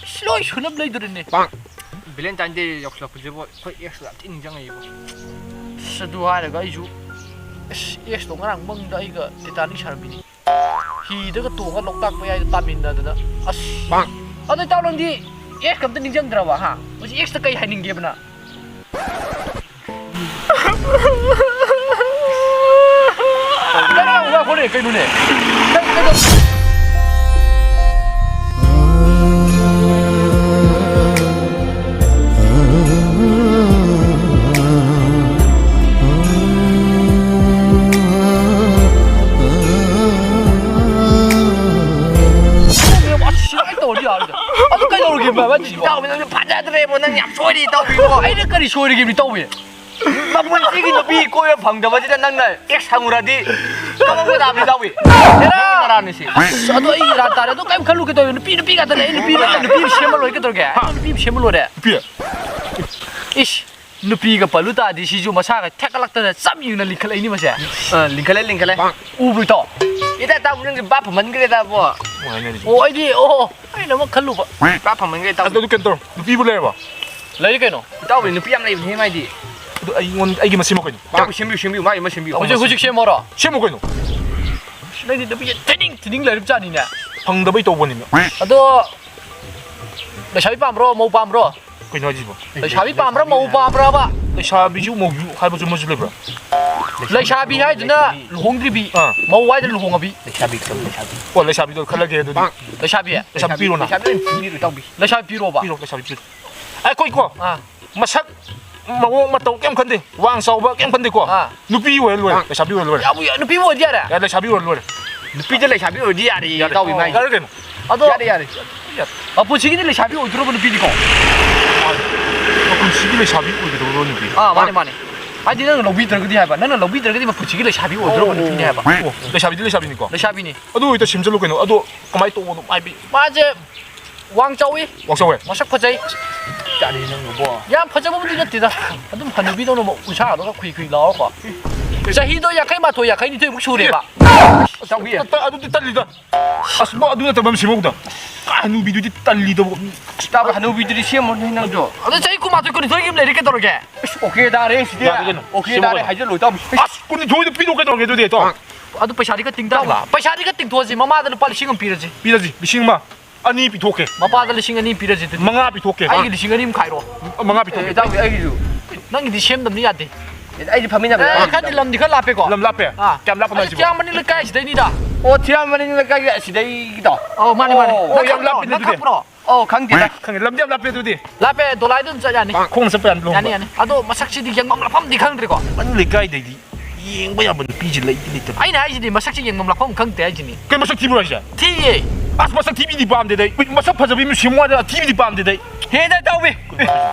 ꯂꯣꯏ ꯁꯨꯅꯕ ꯂꯩꯗꯣꯔꯤꯕꯅꯤ꯫ ꯚꯦꯂꯦꯟꯇꯥꯏꯟ ꯗꯦ ꯌꯧꯁꯤꯜꯂꯛꯄꯁꯤꯕꯨ ꯑꯩꯈꯣꯏ ꯑꯦꯛꯁꯇꯣ ꯌꯥꯝ ꯊꯤ ꯅꯤꯡꯁꯤꯡꯉꯛꯏꯕꯣ꯫ ꯑꯁ, ꯑꯗꯨ ꯍꯥꯏꯔꯒ ꯑꯩꯁꯨ, ꯑꯁ, ꯑꯦꯛꯁꯇꯣ ꯉꯔꯥꯡ ꯃꯪꯗ ꯑꯩꯒ ꯇꯤꯇꯥꯅꯤꯛ ꯁꯥꯔꯝꯃꯤꯅꯤ꯫ ꯍꯤꯗꯒ ꯇꯣꯡꯉ ꯂꯣꯛꯇꯥꯛ ꯃꯌꯥꯏꯗ ꯇꯥꯃꯤꯟꯅꯗꯅ꯫ ꯑꯁ꯫ ꯑꯗꯣ ꯏꯇꯥꯎ ꯅꯪꯗꯤ ꯑꯦꯛꯁꯀ ꯑꯝꯇ ꯅꯤꯡꯁꯤꯡꯗ꯭ꯔꯕ, ꯍꯥ? ꯍꯧꯖꯤꯛ ꯑꯦꯛꯁꯇ ꯀꯩ ꯍꯥꯏꯅꯤꯡꯒꯦꯕ ꯅꯪ? ꯀꯅꯥ ꯉꯥꯏꯈꯣꯅꯦ, ꯀꯩꯅꯣꯅꯦ? ꯀꯩ, ꯀꯩꯗꯧ-, ꯏꯇꯥꯎꯕꯤ, ꯅꯪꯁꯨ ꯐꯖꯗ꯭ꯔꯦꯕꯣ, ꯅꯪ ꯌꯥꯝ ꯁꯣꯏꯔꯤ, ꯏꯇꯥꯎꯕꯤꯕꯣ꯫ ꯑꯩꯅ ꯀꯔꯤ ꯁꯣꯏꯔꯤꯒꯦ, ꯏꯇꯥꯎꯕꯤ? ꯃꯄꯨꯟꯁꯤꯒꯤ ꯅꯨꯄꯤ ꯀꯣꯏꯕ ꯐꯪꯗꯕꯁꯤꯗ ꯅꯪꯅ ꯑꯦꯛꯁ ꯍꯪꯉꯨꯔꯗꯤ ꯀꯃꯛꯄ ꯇꯥꯕꯅꯤ, ꯏꯇꯥꯎꯕꯤ꯫ ꯅꯪꯒꯤ ꯅꯔꯥꯟꯅꯤ ꯁꯤ꯫ ꯑꯁ, ꯑꯗꯣ ꯑꯩ ꯏꯔꯥꯟ ꯇꯥꯔꯦ꯫ ꯑꯗꯣ ꯀꯔꯤꯝ ꯈꯜꯂꯨ, ꯀꯩꯗꯧꯋꯦ? ꯅꯨꯄꯤ, ꯅꯨꯄꯤ ꯉꯥꯛꯇꯅꯦ꯫ ꯑꯩ ꯅꯨꯄꯤ, ꯅꯨꯄꯤ ꯁꯦꯝꯃ ꯂꯣꯏꯔꯦ, ꯀꯩꯗꯧꯔꯒꯦ? ꯑꯩ ꯅꯨꯄꯤ ꯁꯦꯝꯃ ꯂꯣꯏꯔꯦ꯫ ꯅꯨꯄꯤ? ꯏꯁ, ꯅꯨꯄꯤꯒ ꯄꯜꯂꯨ ꯇꯥꯔꯗꯤ ꯁꯤꯁꯨ ꯃꯁꯥꯒ ꯊꯦꯛꯀꯠꯂꯛꯇꯅ ꯆꯞ ꯌꯨꯡꯅ ꯂꯤꯡꯈꯠꯂꯛꯏꯅꯤ ꯃꯁꯦ꯫ ꯑ, ꯂꯤꯡꯈꯠꯂꯦ, ꯂꯤꯡꯈꯠꯂꯦ꯫ ꯎꯕ꯭ꯔꯣ, ꯏꯇꯥꯎ? ꯏꯇꯥ, ꯏꯇꯥꯎ, ꯅꯪꯁꯦ ꯕꯥꯞ ꯐꯃꯟꯈ꯭ꯔꯦꯗ, ꯕꯣ꯫ ꯃꯥꯅꯦ꯫ ꯑꯣ, ꯑꯩꯗꯤ, ꯑꯣ, ꯑꯣ, ꯑꯩꯅ ꯑꯃ ꯈꯜꯂꯨꯕ꯫ ꯕꯥꯞ ꯐꯃꯟꯈ꯭ꯔꯦ, ꯏꯇꯥꯎ꯫ ꯑꯗꯨ, ꯑꯗꯨ ꯀꯩꯅꯣ ꯇꯧꯔꯣ꯫ ꯅꯨꯄꯤꯕꯨ ꯂꯩꯔꯕꯣ? ꯂꯩꯔꯦ ꯀꯩꯅꯣ꯫ ꯏꯇꯥꯎꯕꯤ, ꯅꯨꯄꯤ ꯌꯥꯝ ꯂꯩꯕꯅꯦ ꯃꯥꯏꯗꯤ꯫ ꯑꯗꯨ ꯑꯩꯉꯣꯟ-, ꯑꯩꯒꯤ ꯑꯃ ꯁꯦꯝꯃꯣ ꯀꯩꯅꯣ꯫ ꯏꯇꯥꯎꯕꯤ, ꯁꯦꯝꯕꯤꯌꯨ, ꯁꯦꯝꯕꯤꯌꯨ, ꯃꯥꯒꯤ ꯑꯃ ꯁꯦꯝꯕꯤꯌꯨ꯫ ꯍꯧꯖꯤꯛ, ꯍꯧꯖꯤꯛ ꯁꯦꯝꯃꯣꯔꯣ? ꯁꯦꯝꯃꯣ ꯀꯩꯅꯣ꯫ ꯅꯪꯗꯤ ꯅꯨꯄꯤꯁꯦ ꯊꯤꯅꯤꯡ, ꯊꯤꯅꯤꯡ ꯂꯩꯔꯤꯕ ꯖꯥꯠꯅꯤꯅꯦ꯫ ꯐꯪꯗꯕꯩ ꯇꯧꯕꯅꯤꯅꯦ꯫ ꯑꯗꯣ, ꯂꯩꯁꯥꯕꯤ ꯄꯥꯝꯕ꯭ꯔꯣ, ꯃꯧ ꯄꯥꯝꯕ꯭ꯔꯣ? ꯀꯩꯅꯣ ꯍꯥꯏꯁꯤꯕꯣ? ꯂꯩꯁꯥꯕꯤ ꯄꯥꯝꯕ꯭ꯔꯥ, ꯃꯧ ꯄꯥꯝꯕ꯭ꯔꯥꯕ? ꯂꯩꯁꯥꯕꯤꯁꯨ ꯃꯧꯁꯨ ꯍꯥꯏꯕꯁꯨ ꯑꯃꯁꯨ ꯂꯩꯕ꯭ꯔꯥ? ꯂꯩꯁꯥꯕꯤ ꯍꯥꯏꯗꯨꯅ ꯂꯨꯍꯣꯡꯗ꯭ꯔꯤꯕꯤ, ꯑꯥ꯫ ꯃꯧ ꯍꯥꯏꯗꯨꯅ ꯂꯨꯍꯣꯡꯉꯕꯤ꯫ ꯂꯩꯁꯥꯕꯤ ꯈꯛꯇꯪ, ꯂꯩꯁꯥꯕꯤ꯫ ꯑꯣ, ꯂꯩꯁꯥꯕꯤꯗꯣ ꯈꯜꯂꯒꯦ ꯑꯗꯨꯗꯤ꯫ ꯂꯩꯁꯥꯕꯤ? ꯂꯩꯁꯥꯕꯤ ꯄꯤꯔꯣꯅ꯫ ꯂꯩꯁꯥꯕꯤ ꯑꯣꯏꯅ ꯄꯤꯕꯤꯔꯣ, ꯏꯇꯥꯎꯕꯤ꯫ ꯂꯩꯁꯥꯕꯤ ꯄꯤꯔꯣꯕ? ꯄꯤꯔꯣ, ꯂꯩꯁꯥꯕꯤ ꯄꯤꯔꯣ꯫ ꯑꯩꯈꯣꯏꯀꯣ, ꯑꯥ꯫ ꯃꯁꯛ, ꯃꯑꯣꯡ ꯃꯇꯧ ꯀꯩꯝ ꯈꯟꯗꯦ꯫ ꯋꯥꯡ ꯆꯥꯎꯕ ꯀꯩꯝ ꯈꯟꯗꯦꯀꯣ꯫ ꯑꯥ꯫ ꯅꯨꯄꯤ ꯑꯣꯏꯔ ꯂꯣꯏꯔꯦ, ꯂꯩꯁꯥꯕꯤ ꯑꯣꯏꯔ ꯂꯣꯏꯔꯦ꯫ ꯌꯥꯕꯨ ꯌꯥ-, ꯅꯨꯄꯤꯕꯨ ꯑꯣꯏꯗꯤ ꯌꯥꯔꯦ? ꯌꯥꯔꯦ, ꯂꯩꯁꯥꯕꯤ ꯑꯣꯏꯔ ꯂꯣꯏꯔꯦ꯫ ꯅꯨꯄꯤꯗ ꯂꯩꯁꯥꯕꯤ ꯑꯣꯏꯔꯗꯤ ꯌꯥꯔꯦ, ꯌꯥꯔꯦ꯫ ꯏꯇꯥꯎꯕꯤ ꯃꯥꯏ꯫ ꯌꯥꯔꯦ ꯀꯩꯅꯣ꯫ ꯑꯗꯣ ꯌꯥꯔꯦ, ꯌꯥꯔꯦ꯫ ꯃꯄꯨꯟꯁꯤꯒꯤꯗꯤ ꯂꯩꯁꯥꯕꯤ ꯑꯣꯏꯗꯣꯔꯕ ꯅꯨꯄꯤꯅꯤꯀꯣ? ꯃꯄꯨꯟꯁꯤꯒꯤ ꯂꯩꯁꯥꯕꯤ ꯑꯣꯏꯒꯗꯧꯔꯕ ꯅꯨꯄꯤ꯫ ꯑꯥ, ꯃꯥꯅꯦ, ꯃꯥꯅꯦ꯫ ꯍꯥꯏꯗꯤ ꯅꯪꯅ ꯂꯧꯕꯤꯗ꯭ꯔꯒꯗꯤ ꯍꯥꯏꯕ, ꯅꯪꯅ ꯂꯧꯕꯤꯗ꯭ꯔꯒꯗꯤ ꯃꯄꯨꯟꯁꯤꯒꯤ ꯂꯩꯁꯥꯕꯤ ꯑꯣꯏꯗꯣꯔꯕ ꯑꯣ, ꯅꯨꯄꯤꯅꯤ ꯍꯥꯏꯕ꯫ ꯑꯣ, ꯂꯩꯁꯥꯕꯤꯗꯤ ꯂꯩꯁꯥꯕꯤꯅꯤꯀꯣ? ꯂꯩꯁꯥꯕꯤꯅꯤ꯫ ꯑꯗꯨ ꯑꯣꯏꯇꯥ ꯁꯦꯝꯖꯜꯂꯨ ꯀꯩꯅꯣ꯫ ꯑꯗꯣ ꯀꯃꯥꯏꯅ ꯇꯧꯕꯅꯣ ꯍꯥꯏꯕꯤ? ꯃꯥꯁꯦ ꯋꯥꯡ ꯆꯥꯎꯋꯤ꯫ ꯋꯥꯡ ꯆꯥꯎꯋꯦ꯫ ꯃꯁꯛ ꯐꯖꯩ꯫ ꯌꯥꯔꯦ ꯅꯪꯕꯣ꯫ ꯌꯥꯝ ꯐꯖꯕꯕꯨꯗꯤ ꯅꯠꯇꯦꯗ꯫ ꯑꯗꯨꯝ ꯍꯅꯨꯕꯤꯗꯧꯅ ꯎꯟꯁꯥꯗꯨꯒ ꯈꯨꯏ ꯈꯨꯏ ꯂꯥꯎꯔꯀꯣ꯫ ꯆꯍꯤꯗꯣ ꯌꯥꯡꯈꯩ ꯃꯥꯊꯣꯏ, ꯌꯥꯡꯈꯩ ꯅꯤꯊꯣꯏꯃꯨꯛ ꯁꯨꯔꯦꯕ꯫ ꯏꯇꯥꯎꯕꯤ꯫ ꯇ-, ꯇ-, ꯑꯗꯨꯗꯤ ꯇꯜꯂꯤꯗ꯫ ꯑꯁ, ꯃꯥ ꯑꯗꯨ ꯅꯠꯇꯕ ꯑꯃ ꯁꯦꯝꯍꯧꯗ꯫ ꯍꯅꯨꯕꯤꯗꯨꯗꯤ ꯇꯜꯂꯤꯗꯕꯨ꯫ ꯏꯇꯥꯎꯕꯤ, ꯍꯅꯨꯕꯤꯗꯨꯗꯤ ꯁꯦꯝꯃꯣꯅꯦ ꯅꯪꯁꯨ꯫ ꯑꯗꯣ ꯆꯍꯤ ꯀꯨꯟꯃꯥꯊꯣꯏ, ꯀꯨꯟꯅꯤꯊꯣꯏꯒꯤ ꯑꯃ ꯂꯩꯔꯦ, ꯀꯩꯗꯧꯔꯒꯦ? ꯏꯁ, ꯑꯣꯀꯦ ꯇꯥꯔꯦ ꯁꯤꯗꯤ꯫ ꯌꯥꯔꯦ ꯀꯩꯅꯣ꯫ ꯑꯣꯀꯦ ꯁꯦꯝꯃꯣ ꯇꯥꯔꯦ, ꯀꯩꯅꯣ꯫ ꯍꯥꯏꯖꯜꯂꯨ, ꯏꯇꯥꯎꯕꯤ꯫ ꯑꯁ, ꯀꯨꯟꯅꯤꯊꯣꯏꯗ ꯄꯤꯔꯣ ꯀꯩꯗꯧꯔꯒꯦ ꯑꯗꯨꯗꯤ, ꯏꯇꯥꯎ? ꯑꯗꯨ ꯄꯩꯁꯥꯗꯤ ꯈꯔ ꯇꯤꯡ ꯇꯥꯕ꯫ ꯄꯩꯁꯥꯗꯤ ꯈꯔ ꯇꯤꯡꯊꯣꯛꯑꯁꯤ, ꯃꯃꯥꯗ ꯂꯨꯄꯥ ꯂꯤꯁꯤꯡ ꯑꯃ ꯄꯤꯔꯁꯤ꯫ ꯄꯤꯔꯁꯤ, ꯂꯤꯁꯤꯡ ꯑꯃ꯫ ꯑꯅꯤ ꯄꯤꯊꯣꯛꯀꯦ꯫ ꯃꯄꯥꯗ ꯂꯤꯁꯤꯡ ꯑꯅꯤ ꯄꯤꯔꯁꯤ ꯑꯗꯨꯗꯤ꯫ ꯃꯉꯥ ꯄꯤꯊꯣꯛꯀꯦ꯫ ꯑꯩꯒꯤ ꯂꯤꯁꯤꯡ ꯑꯅꯤ ꯑꯃ ꯈꯥꯏꯔꯣ꯫ ꯃꯉꯥ ꯄꯤꯊꯣꯛꯀꯦ꯫ ꯑꯦ, ꯏꯇꯥꯎꯕꯤ, ꯑꯩꯒꯤꯁꯨ꯫ ꯅꯪꯒꯤꯗꯤ ꯁꯦꯝꯗꯕꯅꯤ ꯌꯥꯗꯦ꯫ ꯑꯦ, ꯑꯩꯗꯤ ꯐꯝꯃꯤꯟꯅꯕ ꯑꯦ, ꯌꯥꯏ꯫ ꯈꯔꯗꯤ ꯂꯝꯗꯤ ꯈꯔ ꯂꯥꯞꯄꯦꯀꯣ꯫ ꯂꯝ ꯂꯥꯞꯄꯦ? ꯑꯥ꯫ ꯀꯌꯥꯝ ꯂꯥꯞꯄꯅꯣ ꯑꯗꯨ ꯍꯥꯏꯁꯤꯕꯣ? ꯊꯤꯌꯥꯝꯕꯅꯤ ꯂꯩꯀꯥꯏ ꯁꯤꯗꯩꯅꯤꯗ꯫ ꯑꯣ, ꯊꯤꯌꯥꯝꯕꯅꯤ ꯂꯩꯀꯥꯏꯒꯤ ꯑꯁꯤꯗꯩꯒꯤꯗꯣ? ꯑꯣ, ꯃꯥꯅꯦ, ꯃꯥꯅꯦ꯫ ꯑꯣ, ꯅꯪ ꯌꯥꯝ ꯈꯪꯕ꯭ꯔꯣ? ꯂꯥꯞꯄꯤꯅꯦ ꯅꯪ ꯑꯗꯨꯗꯤ꯫ ꯈꯪꯕ꯭ꯔꯣ? ꯑꯣ, ꯈꯪꯗꯦꯗ꯫ ꯈꯪꯉꯦ, ꯂꯝꯗꯤ ꯌꯥꯝ ꯂꯥꯞꯄꯦ ꯑꯗꯨꯗꯤ꯫ ꯂꯥꯞꯄꯦ, ꯗꯣꯂꯥꯏꯗ ꯑꯗꯨꯝ ꯆꯠ ꯌꯥꯅꯤ꯫ ꯈꯣꯡꯅ ꯆꯠꯄ ꯌꯥꯅꯤ, ꯂꯨꯍꯣꯡꯕ꯫ ꯌꯥꯅꯤ, ꯌꯥꯅꯤ꯫ ꯑꯗꯣ ꯃꯁꯛꯁꯤꯗꯤ ꯌꯦꯡꯐꯝ ꯂꯥꯛꯐꯝꯗꯤ ꯈꯪꯗ꯭ꯔꯤꯀꯣ꯫ ꯃꯅꯨꯡ ꯂꯩꯀꯥꯏꯗꯩꯗꯤ ꯌꯦꯡꯕ ꯌꯥꯕ ꯅꯨꯄꯤꯁꯦ ꯂꯩꯗꯤ ꯂꯩꯇꯕ꯫ ꯑꯩꯅ ꯍꯥꯏꯁꯤꯗꯤ ꯃꯁꯛꯁꯦ ꯌꯦꯡꯐꯝ ꯂꯥꯛꯐꯝ ꯈꯪꯗꯦ ꯍꯥꯏꯁꯤꯅꯤ꯫ ꯀꯩ ꯃꯁꯛ ꯊꯤꯕ꯭ꯔꯣ ꯍꯥꯏꯁꯦ? ꯊꯤꯌꯦ꯫ ꯑꯁ, ꯃꯁꯛ ꯊꯤꯕꯤꯗꯤ ꯄꯥꯝꯗꯦꯗ ꯑꯩ꯫ ꯃꯁꯛ ꯐꯖꯕꯤ ꯃꯤ ꯁꯦꯝꯃꯨ ꯍꯥꯏꯗꯅ ꯊꯤꯕꯤꯗꯤ ꯄꯥꯝꯗꯦꯗ ꯑꯩ꯫ ꯍꯦꯗ ꯏꯇꯥꯎꯕꯤ꯫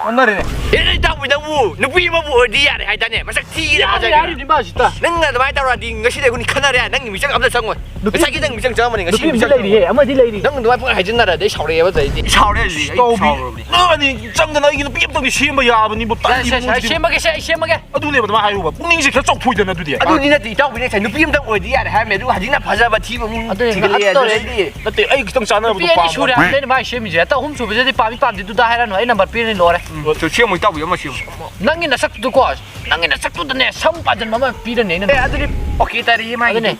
ꯑꯣꯟꯅꯔꯦꯅꯦ꯫ ꯍꯦꯗ ꯏꯇꯥꯎꯕꯤ, ꯅꯪꯕꯨ ꯅꯨꯄꯤ ꯑꯃꯕꯨ ꯑꯣꯏꯔꯗꯤ ꯌꯥꯔꯦ ꯍꯥꯏꯗꯥꯏꯅꯦ? ꯃꯁꯛ ꯊꯤꯒꯦꯔꯥ ꯌꯥꯔꯦ, ꯐꯖꯒꯦꯔꯥ? ꯌꯥꯔꯦ, ꯏꯃꯥ ꯁꯤꯇ꯫ ꯅꯪꯅ ꯑꯗꯨꯃꯥꯏꯅ ꯇꯧꯔꯗꯤ ꯉꯁꯤꯗꯤ ꯑꯩꯈꯣꯏꯅꯤ ꯈꯟꯅꯔꯦ꯫ ꯅꯪꯒꯤ ꯃꯤꯆꯪ ꯑꯝꯇ ꯆꯪꯉꯣꯏ꯫ ꯅꯨꯄꯤ ꯉꯁꯥꯏꯒꯤ ꯅꯪ ꯃꯤꯆꯪ ꯆꯪꯉꯝꯕꯅꯤ, ꯉꯁꯤ ꯅꯨꯄꯤ ꯑꯃꯗꯤ ꯃꯤꯆꯪ ꯂꯩꯔꯤꯌꯦ, ꯆꯪꯉꯣꯏ꯫ ꯑꯃꯗꯤ ꯂꯩꯔꯤ꯫ ꯅꯪ ꯑꯗꯨꯃꯥꯏꯅ ꯄꯨꯡꯍꯥꯏ ꯍꯥꯏꯖꯤꯟꯅꯔꯗꯤ ꯑꯩ ꯁꯥꯎꯔꯛꯑꯦꯕ ꯑꯗꯩꯗꯤ꯫ ꯑꯩ ꯁꯥꯎꯔꯦ ꯍꯧꯖꯤꯛ, ꯑꯩ ꯇꯧꯕꯤ꯫ ꯁꯥꯎꯔꯕꯅꯤ꯫ ꯅꯪ ꯑꯅꯤ ꯆꯪꯗꯅ ꯑꯩꯒꯤ ꯅꯨꯄꯤ ꯑꯝꯇꯪꯗꯤ ꯁꯦꯝꯕ ꯌꯥꯕꯅꯤꯕꯨ꯫ ꯌꯥꯔꯦ, ꯁꯦ, ꯁꯦ, ꯇꯜꯂꯤꯕꯨ ꯑꯩ ꯍꯧꯖꯤꯛ꯫ ꯁꯦꯝꯃꯒꯦ, ꯁꯦ, ꯑꯩ ꯁꯦꯝꯃꯒꯦ꯫ ꯑꯗꯨꯅꯦꯕ ꯑꯗꯨꯃꯥꯏꯅ ꯍꯥꯏꯌꯨꯕ꯫ ꯄꯨꯛꯅꯤꯡꯁꯦ ꯈꯔ ꯆꯥꯎꯊꯣꯛꯏꯗꯅ ꯑꯗꯨꯗꯤ꯫ ꯑꯗꯨꯗꯤ ꯅꯠꯇꯦ, ꯏꯇꯥꯎꯕꯤ, ꯉꯁꯥꯏ ꯅꯨꯄꯤ ꯑꯝꯇꯪ ꯑꯣꯏꯔꯗꯤ ꯌꯥꯔꯦ ꯍꯥꯏꯔꯝꯃꯦ, ꯑꯗꯨꯒ ꯍꯧꯖꯤꯛꯅ ꯐꯖꯕ ꯊꯤꯕ ꯑꯃꯨꯛ ꯑꯗꯨꯅꯦ, ꯊꯤꯒꯠꯂꯛꯑꯦ꯫ ꯑꯗꯨ ꯑꯗꯨ ꯇꯧꯔꯦ꯫ ꯑꯩꯗꯤ ꯅꯠꯇꯦ, ꯑꯩ ꯈꯤꯇꯪ ꯆꯥꯟꯅꯕꯗꯣ ꯅꯨꯄꯤ ꯑꯅꯤ ꯄꯥꯝꯕ꯫ ꯁꯨꯔꯦ ꯍꯥꯏꯕꯅꯦ ꯑꯩꯅ ꯃꯥꯏ ꯁꯦꯝꯃꯤꯁꯦ꯫ ꯑꯇ ꯑꯍꯨꯝ ꯁꯨꯕꯁꯤꯗꯤ ꯄꯥꯝꯃꯤ ꯄꯥꯝꯗꯦ ꯑꯗꯨꯗ ꯍꯥꯏꯔꯅꯨ, ꯑꯩ ꯅꯝꯕꯔ ꯄꯤꯔꯅꯤ ꯂꯣꯏꯔꯦ꯫ ꯎꯝ, ꯁꯦꯝꯃꯣ ꯏꯇꯥꯎꯕꯤ, ꯑꯃ ꯁꯦꯝꯃꯣ꯫ ꯅꯪꯒꯤ ꯅꯁꯛꯇꯨꯀꯣ, ꯅꯪꯒꯤ ꯅꯁꯛꯇꯨꯗꯅꯦ ꯁꯝ ꯄꯥꯟꯁꯤꯟꯕ ꯑꯃ ꯄꯤꯔꯅꯤ ꯑꯩꯅ꯫ ꯑꯦ, ꯑꯗꯨꯗꯤ ꯑꯣꯀꯦ ꯇꯥꯔꯦ, ꯃꯥꯒꯤꯗꯤ꯫ ꯑꯗꯨꯅꯦ꯫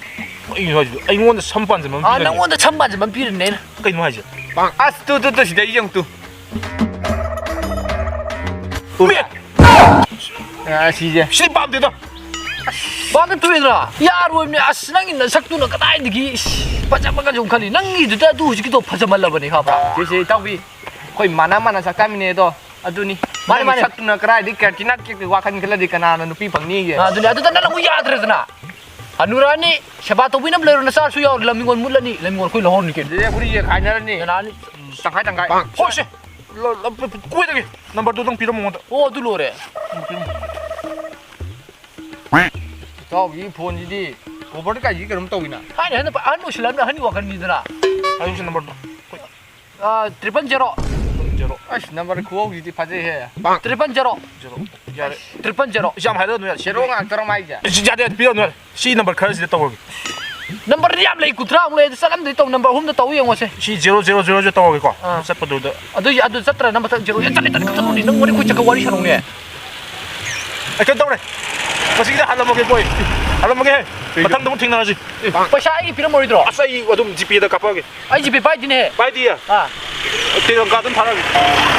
ꯀꯩꯅꯣ ꯍꯥꯏꯁꯤꯕꯣ? ꯑꯩꯉꯣꯟꯗ ꯁꯝ ꯄꯥꯟꯁꯤꯟꯕ ꯑꯃ ꯑꯥ, ꯄꯤꯔꯅꯤ? ꯅꯪꯉꯣꯟꯗ ꯁꯝ ꯄꯥꯟꯁꯤꯟꯕ ꯑꯃ ꯄꯤꯔꯅꯤ ꯑꯩꯅ꯫ ꯀꯩꯅꯣ ꯍꯥꯏꯁꯦ? ꯑꯁ, ꯇꯨ, ꯇꯨ, ꯇꯨ, ꯁꯤꯗ ꯌꯦꯡꯉꯨ ꯇꯨ꯫ ꯃꯤꯠ! ꯑꯥ, ꯁꯤꯁꯦ꯫ ꯁꯤ ꯄꯥꯝꯗꯦꯗ꯫ ꯄꯥꯝꯗ ꯇꯣꯛꯑꯦꯗꯅ꯫ ꯌꯥꯔꯣꯏꯕꯅꯦ꯫ ꯑꯁ, ꯅꯪꯒꯤ ꯅꯁꯛꯇꯨꯅ ꯀꯗꯥꯏꯗꯒꯤ, ꯏꯁ, ꯐꯖꯕꯒꯁꯨ ꯈꯜꯂꯤ꯫ ꯅꯪꯒꯤꯗꯨꯗ ꯑꯗꯨ ꯍꯧꯖꯤꯛꯀꯤꯗꯣ ꯐꯖꯃꯜꯂꯕꯅꯦ, ꯈꯪꯕ꯭ꯔꯥ? ꯁꯤꯁꯦ ꯏꯇꯥꯎꯕꯤ, ꯑꯩꯈꯣꯏ ꯃꯥꯟꯅ ꯃꯥꯟꯅ ꯆꯥꯛ ꯆꯥꯃꯤꯟꯅꯩ ꯑꯗꯣ꯫ ꯑꯗꯨꯅꯤ꯫ ꯃꯥꯅꯦ, ꯅꯪꯒꯤ ꯃꯥꯅꯦ꯫ ꯁꯛꯇꯨꯅ ꯀꯗꯥꯏꯗꯒꯤ ꯀ꯭ꯔꯦꯇꯤꯅꯥ ꯀꯦꯛꯀꯤ ꯋꯥꯈꯜ ꯈꯜꯂꯗꯤ ꯀꯅꯥꯅ ꯅꯨꯄꯤ ꯐꯪꯅꯤꯒꯦ? ꯑꯥ, ꯑꯗꯨꯅꯦ꯫ ꯑꯗꯨꯗ ꯅꯪꯅ ꯑꯃꯨꯛ ꯌꯥꯗ꯭ꯔꯦꯗꯅ꯫ ꯍꯅꯨꯔꯛꯑꯅꯤ, ꯁꯦꯕꯥ ꯇꯧꯕꯤꯅꯕ ꯂꯩꯔꯣꯏ, ꯅꯆꯥꯁꯨ ꯌꯥꯎꯔꯦ, ꯂꯝ ꯍꯤꯡꯒꯣꯜ ꯃꯨꯠꯂꯅꯤ, ꯂꯝ ꯍꯤꯡꯒꯣꯜ ꯑꯩꯈꯣꯏ ꯂꯧꯍꯧꯔꯅꯤ ꯀꯩꯅꯣ꯫ ꯑꯗꯨꯗꯤ ꯑꯩꯈꯣꯏꯅꯤ ꯈꯥꯏꯅꯔꯅꯤ꯫ ꯌꯦꯅꯥꯅꯤ꯫ ꯎꯝ, ꯇꯪꯈꯥꯏ ꯇꯪꯈꯥꯏ꯫ ꯍꯣꯏꯁꯦ, ꯂ-, ꯂ-, ꯀꯣꯏꯗꯒꯤ ꯅꯝꯕꯔꯗꯨꯗꯪ ꯄꯤꯔꯝꯃꯣ ꯑꯩꯉꯣꯟꯗ꯫ ꯑꯣ, ꯑꯗꯨ ꯂꯣꯏꯔꯦ꯫ ꯎꯝ, ꯄꯤꯔꯝꯃꯣ꯫ ꯏꯇꯥꯎꯒꯤ ꯐꯣꯟꯁꯤꯗꯤ ꯀꯣꯕꯔ ꯀꯥꯏꯁꯤ ꯀꯩꯅꯣꯝ ꯇꯧꯋꯤꯅ꯫ ꯊꯥꯏꯅ ꯑꯍꯟ, ꯑꯍꯟ ꯑꯣꯏꯁꯤꯜꯂꯛꯑꯕꯅꯤꯅ ꯑꯍꯟꯒꯤ ꯋꯥꯈꯜꯅꯤꯗꯅ꯫ ꯍꯥꯏꯌꯨꯁꯦ ꯅꯝꯕꯔꯗꯣ꯫ ꯑꯥ, triple zero꯫ Zero꯫ ꯑꯁ, ꯅꯝꯕꯔ ꯈꯨꯍꯧꯁꯤꯗꯤ ꯐꯖꯩꯍꯦ꯫ Triple zero꯫ Zero꯫ ꯌꯥꯔꯦ꯫ Triple zero꯫ ꯌꯥꯝ ꯍꯥꯏꯔꯛꯑꯅꯨ, ꯌꯥꯔꯦ꯫ Zero ꯉꯥꯛꯇꯔꯣ ꯃꯥꯏꯁꯦ? ꯑꯁ, ꯌꯥꯔꯦ, ꯌꯥꯔꯦ, ꯄꯤꯔꯛꯑꯅꯨ, ꯌꯥꯔꯦ꯫ ꯁꯤ ꯅꯝꯕꯔ ꯈꯔꯁꯤꯗ ꯇꯧꯔꯒꯦ꯫ ꯅꯝꯕꯔꯗꯤ ꯌꯥꯝ ꯂꯩ, ꯀꯨꯟꯊ꯭ꯔꯥꯃꯨꯛ ꯂꯩ, ꯑꯗꯨ ꯆꯠꯂꯝꯗꯣꯏ ꯇꯧ, ꯅꯝꯕꯔ ꯑꯍꯨꯝꯗ ꯇꯧ ꯌꯦꯡꯉꯣꯁꯦ꯫ ꯁꯤ zero zero zero ꯁꯦ ꯇꯧꯔꯒꯦꯀꯣ꯫ ꯑꯥ꯫ ꯆꯠꯄꯗꯨꯗ꯫ ꯑꯗꯨ, ꯑꯗꯨ ꯆꯠꯇ꯭ꯔꯥ? ꯅꯝꯕꯔ ꯆꯠ-, zero꯫ ꯑꯦ, ꯆꯠꯂꯦ, ꯆꯠꯂꯦ, ꯆꯠꯂꯦ, ꯅꯪ ꯋꯥꯔꯤ, ꯑꯩꯈꯣꯏ ꯆꯠꯀ ꯋꯥꯔꯤ ꯁꯥꯟꯅꯧꯅꯦ꯫ ꯑꯩ ꯀꯩꯅꯣ ꯇꯧꯔꯦ꯫ ꯉꯁꯤꯒꯤꯗꯤ ꯍꯜꯂꯝꯃꯒꯦꯀꯣ ꯑꯩ꯫ ꯍꯜꯂꯝꯃꯒꯦ꯫ ꯀꯩꯒꯤꯅꯣ? ꯃꯊꯪꯗ ꯑꯃꯨꯛ ꯊꯦꯡꯅꯔꯁꯤ꯫ ꯄꯩꯁꯥ ꯑꯩꯒꯤ ꯄꯤꯔꯝꯃꯔꯣꯏꯗ꯭ꯔꯣ? ꯑꯁ, ꯑꯩ ꯑꯗꯨꯝ GPayꯗ ꯀꯥꯞꯄꯛꯑꯒꯦ꯫ ꯑꯩ GPay ꯄꯥꯏꯗꯤꯅꯦ꯫ ꯄꯥꯏꯗꯤꯌꯦ? ꯑꯥ꯫ ꯇꯦꯂꯪꯒꯥ ꯑꯗꯨꯝ ꯊꯥꯔꯛꯑꯒꯦ꯫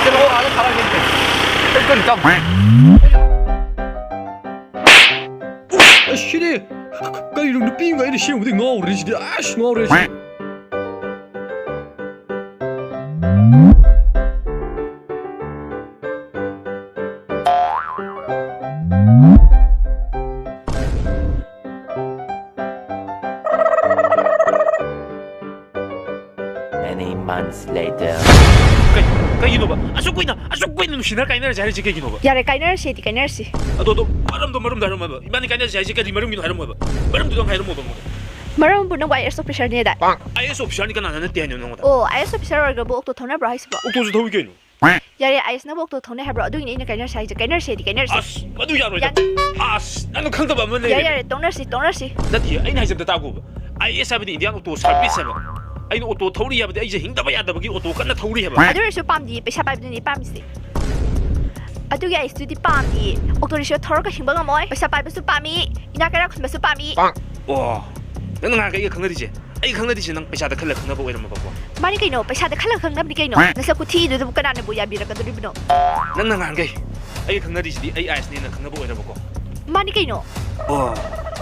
ꯇꯦꯂꯪꯒꯥ ꯑꯗꯨꯝ ꯊꯥꯔꯛꯑꯒꯦ꯫ ꯑꯩ ꯀꯩꯅꯣ ꯇꯧ-, ꯑꯁ, ꯁꯤꯗꯤ ꯀꯩꯅꯣ, ꯅꯨꯄꯤ ꯑꯃꯒ ꯑꯩꯅ ꯁꯦꯝꯕꯗꯤ ꯉꯥꯎꯔꯦ ꯁꯤꯗꯤ꯫ ꯑꯁ, ꯉꯥꯎꯔꯦ ꯁꯤꯗꯤ꯫ Later. ꯀꯩ, ꯀꯩꯒꯤꯅꯣꯕ? ꯑꯁꯨꯛ ꯀꯨꯏꯅ, ꯑꯁꯨꯛ ꯀꯨꯏꯅ ꯅꯨꯡꯁꯤꯅ ꯀꯥꯏꯅꯔꯁꯦ ꯍꯥꯏꯔꯤꯁꯦ ꯀꯩꯒꯤꯅꯣꯕ? ꯌꯥꯔꯦ, ꯀꯥꯏꯅꯔꯁꯦꯗꯤ ꯀꯥꯏꯅꯔꯁꯤ꯫ ꯑꯗꯣ, ꯑꯗꯣ, ꯃꯔꯝꯗꯣ, ꯃꯔꯝꯗꯣ ꯍꯥꯏꯔꯝꯃꯣ ꯍꯥꯏꯕ꯫ ꯏꯕꯥꯅꯤ ꯀꯥꯏꯅꯔꯁꯦ ꯍꯥꯏꯁꯦ ꯀꯔꯤ ꯃꯔꯝꯒꯤꯅꯣ ꯍꯥꯏꯔꯝꯃꯣ ꯍꯥꯏꯕ꯫ ꯃꯔꯝꯗꯨꯗꯪ ꯍꯥꯏꯔꯝꯃꯣꯕ ꯑꯩꯉꯣꯟꯗ꯫ ꯃꯔꯝꯕꯨ ꯅꯪꯕꯨ IAS officer ꯅꯦꯗꯥꯏ? IAS officer ꯅꯤ ꯀꯅꯥꯅ ꯅꯠꯇꯦ ꯍꯥꯏꯅꯣ ꯅꯉꯣꯟꯗ? ꯑꯣ, IAS officer ꯑꯣꯏꯔꯒꯕꯨ ꯑꯣꯛꯇꯣ ꯊꯧꯅꯕ꯭ꯔꯣ ꯍꯥꯏꯁꯤꯕꯣ? ꯑꯣꯛꯇꯣꯁꯨ ꯊꯧꯏ ꯀꯩꯅꯣ꯫ ꯌꯥꯔꯦ, IAS ꯅꯕꯨ ꯑꯣꯛꯇꯣ ꯊꯧꯅꯩ ꯍꯥꯏꯕ꯭ꯔꯣ? ꯑꯗꯨꯒꯤꯅꯦ ꯑꯩꯅ ꯀꯥꯏꯅꯔꯁꯦ ꯍꯥꯏꯁꯦ꯫ ꯀꯥꯏꯅꯔꯁꯦꯗꯤ ꯀꯥꯏꯅꯔꯁꯦ꯫ ꯑꯁ, ꯃꯗꯨ ꯌꯥꯔꯣꯏꯗ꯫ ꯌꯥꯅꯤ꯫ ꯑꯁ, ꯅꯪꯅ ꯈꯪꯗꯕ ꯑꯃ ꯌꯥꯔꯦ, ꯂꯩꯔꯦ꯫ ꯌꯥꯔꯦ, ꯇꯣꯛꯅꯔꯁꯤ, ꯇꯣꯛꯅꯔꯁꯤ꯫ ꯅꯠꯇꯦ, ꯑꯩꯅ ꯍꯥꯏꯖꯕꯗ ꯇꯥꯒꯣꯕ꯫ IAS ꯍꯥꯏꯕꯗꯤ Indian Auto Service ꯍꯥꯏꯕ꯫ ꯑꯩꯅ ꯑꯣꯇꯣ ꯊꯧꯔꯤ ꯍꯥꯏꯕꯗꯤ ꯑꯩꯁꯦ ꯍꯤꯡꯗꯕ ꯌꯥꯗꯕꯒꯤ ꯑꯣꯇꯣ ꯀꯟꯅ ꯊꯧꯔꯤ ꯍꯥꯏꯕ꯫ ꯑꯗꯨ ꯑꯣꯏꯔꯁꯨ ꯄꯥꯝꯗꯤꯌꯦ, ꯄꯩꯁꯥ ꯄꯥꯏꯕꯗꯨꯅꯦ ꯄꯥꯝꯃꯤꯁꯦ꯫ ꯑꯗꯨꯒꯤ IAS ꯇꯨꯗꯤ ꯄꯥꯝꯗꯤꯌꯦ꯫ ꯑꯣꯇꯣ ꯔꯤꯛꯁꯣ ꯊꯧꯔꯒ ꯍꯤꯡꯕ ꯉꯝꯃꯣꯏ꯫ ꯄꯩꯁꯥ ꯄꯥꯏꯕꯁꯨ ꯄꯥꯝꯃꯤ, ꯏꯅꯥꯛ ꯀꯩꯔꯥꯛ ꯈꯨꯟꯕꯁꯨ ꯄꯥꯝꯃꯤ꯫ ꯑꯣ, ꯅꯪꯅ ꯉꯥꯏꯍꯥꯛ ꯑꯩꯒ ꯈꯪꯅꯔꯤꯁꯦ? ꯑꯩ ꯈꯪꯅꯔꯤꯁꯦ ꯅꯪ ꯄꯩꯁꯥꯗ ꯈꯜꯂ ꯈꯪꯅꯕ ꯑꯣꯏꯔꯝꯃꯕꯀꯣ? ꯃꯥꯅꯤ ꯀꯩꯅꯣ, ꯄꯩꯁꯥꯗ ꯈꯜꯂ ꯈꯪꯅꯕꯅꯤ ꯀꯩꯅꯣ꯫ ꯅꯁꯛ ꯈꯨꯊꯤꯗꯨꯗꯕꯨ ꯀꯅꯥꯅꯕꯨ ꯌꯥꯕꯤꯔꯛꯀꯗꯣꯔꯤꯕꯅꯣ? ꯅꯪꯅ ꯉꯍꯥꯟꯈꯩ ꯑꯩꯒ ꯈꯪꯅꯔꯤꯁꯤꯗꯤ ꯑꯩ IAS ꯅꯦꯅ ꯈꯪꯅꯕ ꯑꯣꯏꯔꯕꯀꯣ? ꯃꯥꯅꯤ ꯀꯩꯅꯣ꯫ ꯑꯣ,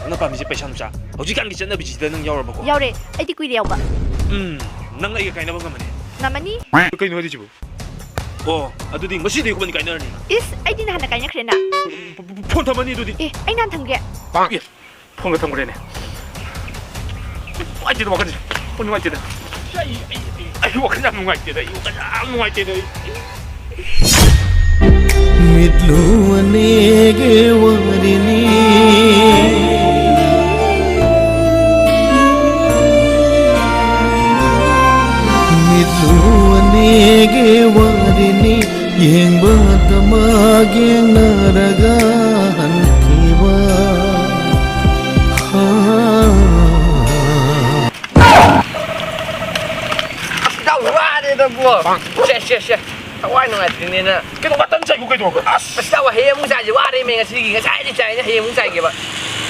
ꯅꯪꯅ ꯄꯥꯝꯃꯤꯁꯦ ꯄꯩꯁꯥ ꯅꯨꯡꯁꯥ꯫ ꯍꯧꯖꯤꯛꯀꯥꯟꯒꯤ ꯆꯠꯅꯕꯤꯁꯤꯗ ꯅꯪ ꯌꯥꯎꯔꯕꯀꯣ? ꯌꯥꯎꯔꯦ, ꯑꯩꯗꯤ ꯀꯨꯏꯔꯦ ꯌꯥꯎꯕ꯫ ꯎꯝ, ꯅꯪ ꯑꯩꯒ ꯀꯥꯏꯅꯕ ꯉꯝꯃꯅꯤ? ꯉꯝꯃꯅꯤ꯫ ꯀꯩꯅꯣ ꯍꯥꯏꯔꯤꯁꯤꯕꯨ? ꯑꯣ, ꯑꯗꯨꯗꯤ ꯉꯁꯤꯗꯤ ꯑꯩꯈꯣꯏꯕꯥꯅꯤ ꯀꯥꯏꯅꯔꯅꯤꯅ꯫ ꯏꯁ, ꯑꯩꯗꯤ ꯅꯍꯥꯟꯅ ꯀꯥꯏꯅꯈ꯭ꯔꯦꯅ꯫ ꯐ-, ꯐ-, ꯐꯣꯟ ꯊꯝꯃꯅꯤ ꯑꯗꯨꯗꯤ꯫ ꯑꯦ, ꯑꯩ ꯅꯍꯥꯟ ꯊꯝꯒꯦ꯫ ꯑꯦ, ꯐꯣꯟꯒ ꯊꯝꯈ꯭ꯔꯦꯅꯦ꯫ ꯅꯨꯡꯉꯥꯏꯇꯦꯗ ꯋꯥꯈꯜꯁꯦ꯫ ꯍꯣꯏ, ꯅꯨꯡꯉꯥꯏꯇꯦꯗ꯫ ꯑꯩ, ꯑꯩ, ꯑꯩ, ꯑꯩ ꯋꯥꯈꯜ ꯌꯥꯝ ꯅꯨꯡꯉꯥꯏꯇꯦꯗ꯫ ꯑꯩ ꯋꯥꯈꯜ ꯌꯥꯝ ꯅꯨꯡꯉꯥꯏꯇꯦꯗ꯫ ꯑꯩ ꯃꯤꯠꯂꯨ ꯑꯅꯤꯒꯤ ꯋꯥꯔꯤꯅꯤ꯫ ꯃꯤꯠꯂꯨ ꯑꯅꯤꯒꯤ ꯋꯥꯔꯤꯅꯤ꯫ ꯌꯦꯡꯕꯗꯃꯛ ꯌꯦꯡꯅꯔꯒ ꯍꯟꯈꯤꯕ꯫ ꯍꯥ꯫ ꯑꯁ, ꯏꯇꯥꯎ, ꯋꯥꯔꯦꯗꯕꯣ꯫ ꯁꯦ, ꯁꯦ, ꯁꯦ꯫ ꯊꯋꯥꯏ ꯅꯨꯡꯉꯥꯏꯇ꯭ꯔꯤꯅꯦꯅ꯫ ꯀꯩꯅꯣ, ꯉꯥꯛꯇꯪ ꯆꯥꯏꯈꯣ ꯀꯩꯗꯧꯔꯒꯦ? ꯑꯁ꯫ ꯑꯁ, ꯏꯇꯥꯎ, ꯍꯌꯦꯡ ꯑꯃꯨꯛ ꯆꯥꯏꯁꯦ, ꯋꯥꯔꯦꯃꯦ ꯉꯁꯤꯒꯤ꯫ ꯉꯁꯥꯏꯗꯤ ꯆꯥꯏꯅꯦ, ꯍꯌꯦꯡ ꯑꯃꯨꯛ ꯆꯥꯏꯒꯦꯕ꯫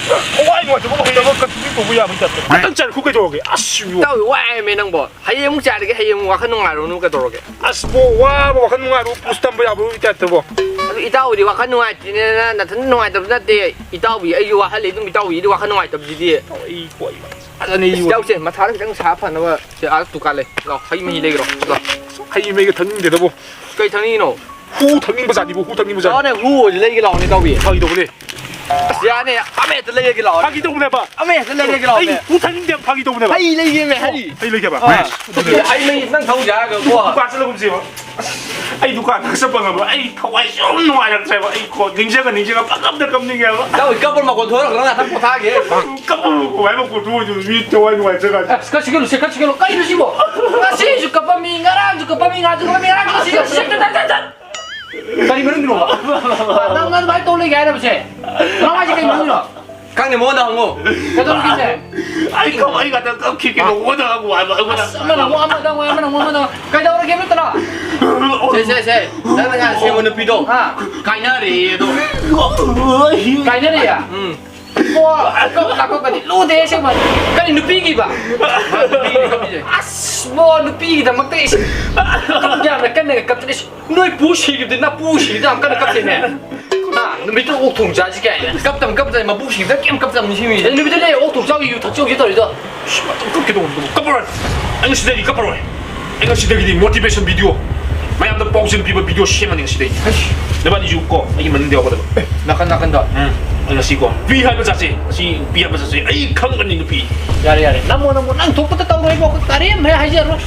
ꯊꯋꯥꯏ ꯅꯨꯡꯉꯥꯏꯇꯕ ꯍꯌꯦꯡ ꯑꯃꯨꯛ continue ꯇꯧꯕ ꯌꯥꯕꯩ ꯇꯥꯏꯞꯇ꯫ ꯉꯥꯛꯇꯪ ꯆꯥꯏꯈꯣ ꯀꯩꯗꯧꯔꯒꯦ? ꯑꯁ, ꯏꯕꯣ꯫ ꯏꯇꯥꯎ, ꯋꯥꯏꯃꯦ ꯅꯪꯕꯣ꯫ ꯍꯌꯦꯡ ꯑꯃꯨꯛ ꯆꯥꯏꯔꯒꯦ, ꯍꯌꯦꯡ ꯑꯃꯨꯛ ꯋꯥꯈꯜ ꯅꯨꯡꯉꯥꯏꯔꯨꯅꯨ ꯀꯩꯗꯧꯔꯒꯦ? ꯑꯁ, ꯕꯣ, ꯋꯥꯕ ꯋꯥꯈꯜ ꯅꯨꯡꯉꯥꯏꯕ ꯄꯨꯁ ꯇꯝꯕ ꯌꯥꯕꯒꯤ ꯇꯥꯏꯞꯇꯕꯣ꯫ ꯑꯗꯨ ꯏꯇꯥꯎꯗꯤ ꯋꯥꯈꯜ ꯅꯨꯡꯉꯥꯏꯇ꯭ꯔꯤꯅꯦꯅ ꯅꯊꯟ ꯅꯨꯡꯉꯥꯏꯇꯕ ꯅꯠꯇꯦ꯫ ꯏꯇꯥꯎꯕꯤ ꯑꯩꯁꯨ ꯋꯥꯍꯜꯂꯦ, ꯑꯗꯨꯝ ꯏꯇꯥꯎꯕꯤꯗꯤ ꯋꯥꯈꯜ ꯅꯨꯡꯉꯥꯏꯇꯕꯁꯤꯗꯤ꯫ ꯑꯩ ꯀꯣꯏ ꯐꯖꯅ ꯑꯁ, ꯌꯣꯜꯂꯤ꯫ ꯏꯇꯥꯎꯁꯦ, ꯃꯊꯥꯗ ꯈꯤꯇꯪ ꯁꯥ ꯐꯅꯕ ꯁꯦ, ꯑꯥ, ꯗꯨꯀꯥꯟ ꯂꯩ꯫ ꯂꯥꯎ, ꯍꯩ ꯃꯍꯤ ꯂꯩꯒ꯭ꯔꯣ꯫ ꯂꯥꯎ꯫ ꯍꯩ ꯃꯍꯤꯒ ꯊꯛꯅꯤꯡꯗꯦꯗꯕꯣ꯫ ꯀꯩ ꯊꯛꯅꯤꯡꯉꯤꯅꯣ? ꯍꯨ ꯊꯛꯅꯤꯡꯕ ꯖꯥꯠꯅꯤꯕꯨ, ꯍꯨ ꯊꯛꯅꯤꯡꯕ ꯖꯥꯠꯅꯤ꯫ ꯂꯥꯎꯅꯦ, ꯍꯨ ꯑꯣꯏꯔꯁꯨ ꯂꯩꯒꯦ ꯂꯥꯎꯅꯦ, ꯏꯇꯥꯎꯕꯤ꯫ ꯐꯥꯒꯤ ꯇꯧꯕꯅꯦ꯫ ꯑꯁ, ꯌꯥꯅꯤ, ꯑꯃ ꯍꯦꯛꯇ ꯂꯩꯔꯒꯦ ꯂꯥꯛꯑꯣ꯫ ꯐꯥꯒꯤ ꯇꯧꯕꯅꯦꯕ꯫ ꯑꯃ ꯍꯦꯛꯇ ꯂꯩꯔꯒꯦ ꯂꯥꯛꯑꯣ꯫ ꯑꯩ ꯎ ꯊꯥꯅꯤꯡꯗꯦ, ꯐꯥꯒꯤ ꯇꯧꯕꯅꯦꯕ꯫ ꯍꯩ ꯂꯩꯒꯦꯃꯦ, ꯍꯩ꯫ ꯍꯩ ꯂꯩꯒꯦꯕ? ꯑꯥ꯫ ꯑꯗꯨꯗꯤ ꯍꯩ ꯃꯍꯤ ꯈꯤꯇꯪ ꯊꯛꯎꯁꯦ ꯍꯥꯏꯔꯒꯀꯣ꯫ ꯗꯨꯀꯥꯟ ꯆꯠꯂꯒꯨꯝꯁꯦꯕ꯫ ꯑꯁ, ꯑꯩ ꯗꯨꯀꯥꯟꯗ ꯆꯠꯄ ꯉꯝꯃꯣꯏ꯫ ꯑꯩ ꯊꯋꯥꯏ ꯁꯨꯝ ꯅꯨꯡꯉꯥꯏꯔꯛꯇ꯭ꯔꯦꯕ꯫ ꯑꯩ ꯀꯣ, ꯅꯤꯡꯁꯤꯡꯉ ꯅꯤꯡꯁꯤꯡꯉ ꯄꯪꯀꯞꯇ ꯀꯞꯅꯤꯡꯉꯦꯕ꯫ ꯅꯪ ꯀꯞꯄ ꯃꯈꯣꯟ ꯊꯣꯛꯂꯛꯀꯅꯣ, ꯉꯥꯛꯇꯪ ꯄꯣꯊꯥꯒꯦ꯫ ꯀꯞꯄ ꯀꯃꯥꯏꯅ ꯃꯈꯣꯟ ꯊꯣꯛꯑꯣꯏꯗꯣꯏꯅꯣ? ꯃꯤ ꯊꯋꯥꯏ ꯅꯨꯡꯉꯥꯏꯇ꯭ꯔꯀꯥꯟꯁꯤꯗ꯫ ꯑꯁ, ꯈꯔ ꯁꯤꯒꯠꯂꯨꯁꯦ, ꯈꯔ ꯁꯤꯒꯠꯂꯨ꯫ ꯀꯩꯅꯣ ꯁꯤꯕꯣ? ꯉꯁꯤꯁꯨ ꯀꯞꯄꯝꯃꯤ, ꯉꯔꯥꯡꯁꯨ ꯀꯞꯄꯝꯃꯤ, ꯉꯍꯥꯟꯁꯨ ꯀꯞꯄꯝꯃꯤ, ꯉꯔꯥꯡꯁꯨ ꯀꯞꯄꯝꯃꯤ, ꯉꯁꯤꯁꯨ ꯀꯞꯄꯝꯃꯤ꯫ ꯀꯔꯤ ꯃꯔꯝꯒꯤꯅꯣꯕ? ꯅꯪ ꯑꯗꯨꯃꯥꯏꯅ ꯇꯧ ꯂꯩꯒꯦ ꯍꯥꯏꯔꯕꯁꯦ? ꯅꯪ ꯍꯥꯏꯁꯦ ꯀꯩ ꯃꯔꯝꯒꯤꯅꯣ? ꯈꯪꯗꯦ, ꯃꯉꯣꯟꯗ ꯍꯪꯉꯣ꯫ ꯀꯩꯗꯧꯔꯒꯦꯁꯦ? ꯑꯩ ꯀꯞ-, ꯑꯩ ꯉꯥꯛꯇꯪ ꯀꯞꯈꯤꯒꯦ, ꯃꯉꯣꯟꯗ ꯍꯪꯉꯨ ꯍꯥꯏꯕ, ꯑꯩꯉꯣꯟꯗ꯫ ꯑꯁ, ꯑꯃꯅ ꯑꯃꯨꯛ, ꯑꯃꯗ ꯑꯃꯨꯛ, ꯑꯃꯅ ꯑꯃꯨꯛ, ꯑꯃꯗ ꯑꯃꯨꯛ꯫ ꯀꯩꯗꯧꯔꯒꯦ, ꯃꯤꯠꯇꯅ? ꯁꯦ, ꯁꯦ, ꯁꯦ, ꯅꯪꯅ ꯉꯥꯏ ꯁꯦꯝꯕ ꯅꯨꯄꯤꯗꯣ꯫ ꯑꯥ꯫ ꯀꯥꯏꯅꯔꯦꯌꯦ ꯑꯗꯣ꯫ ꯀꯥꯏꯅꯔꯦꯌꯦ? ꯎꯝ꯫ ꯕꯣ, ꯀꯞ-, ꯀꯞꯄꯗꯤ ꯂꯨꯗꯦ ꯑꯁꯦꯡꯕ꯫ ꯀꯔꯤ ꯅꯨꯄꯤꯒꯤꯕ? ꯃꯥ ꯅꯨꯄꯤꯒꯤꯅꯦ ꯀꯞꯄꯤꯁꯦ꯫ ꯑꯁ, ꯕꯣ, ꯅꯨꯄꯤꯒꯤꯗꯃꯛꯇ ꯏꯁ-, ꯌꯥꯝꯅ ꯀꯟꯅꯒ ꯀꯞꯇꯅ ꯏꯁ-, ꯅꯣꯏ ꯄꯨ ꯁꯤꯈꯤꯕꯗꯤ ꯅꯄꯨ ꯁꯤꯈꯤꯕꯗꯤ ꯌꯥꯝ ꯀꯟꯅ ꯀꯞꯇꯦꯅꯦ꯫ ꯍꯥ? ꯅꯨꯃꯤꯠꯇꯨ ꯑꯣꯛ ꯊꯣꯡ ꯆꯥꯁꯤ ꯀꯥꯏꯅ꯫ ꯀꯞꯇꯕ, ꯀꯞꯇꯕ, ꯃꯄꯨ ꯁꯤꯈꯤꯕꯗ ꯀꯩꯝ ꯀꯞꯇꯕꯅꯤ ꯁꯤ ꯃꯤꯁꯦ꯫ ꯑꯗꯨ ꯅꯨꯃꯤꯠꯇꯨ ꯂꯩ ꯑꯣꯛ ꯊꯣꯡ ꯆꯥꯎꯒꯤ ꯌꯨ ꯊꯛꯆꯧꯁꯤ ꯇꯧꯔꯤꯗꯣ꯫ ꯏꯁ, ꯃꯇꯝ ꯀꯞꯀꯦ ꯇꯧꯕꯗꯨꯕꯨ ꯀꯞꯄꯔꯣꯏ꯫ ꯑꯩ ꯉꯁꯤꯗꯒꯤ ꯀꯞꯄꯔꯣꯏ꯫ ꯑꯩ ꯉꯁꯤꯗꯒꯤꯗꯤ motivation video, ꯃꯌꯥꯝꯗ ꯄꯥꯎꯖꯦꯜ ꯄꯤꯕ video ꯁꯦꯝꯃꯅꯤ ꯉꯁꯤꯗꯒꯤ꯫ ꯑꯁ꯫ ꯅꯕꯥꯅꯤꯁꯨ ꯀꯣ, ꯑꯩꯒꯤ ꯃꯅꯤꯡꯗ ꯌꯥꯎꯒꯗꯕ꯫ ꯅꯥꯀꯟ ꯅꯥꯀꯟꯗ꯫ ꯎꯝ, ꯑꯩ ꯉꯁꯤ ꯀꯣ, ꯅꯨꯄꯤ ꯍꯥꯏꯕ ꯖꯥꯠꯁꯦ, ꯉꯁꯤ ꯅꯨꯄꯤ ꯍꯥꯏꯕ ꯖꯥꯠꯁꯦ ꯑꯩ ꯈꯪꯒꯅꯤ ꯅꯨꯄꯤ꯫ ꯌꯥꯔꯦ, ꯌꯥꯔꯦ꯫ ꯅꯝꯃꯣ, ꯅꯝꯃꯣ, ꯅꯪ ꯊꯣꯛꯄꯗ ꯇꯧꯔꯣ, ꯏꯕꯣ꯫ ꯑꯩꯈꯣꯏ ꯀꯔꯤꯝ ꯍꯦꯛ ꯍꯥꯏꯖꯔꯣꯏ꯫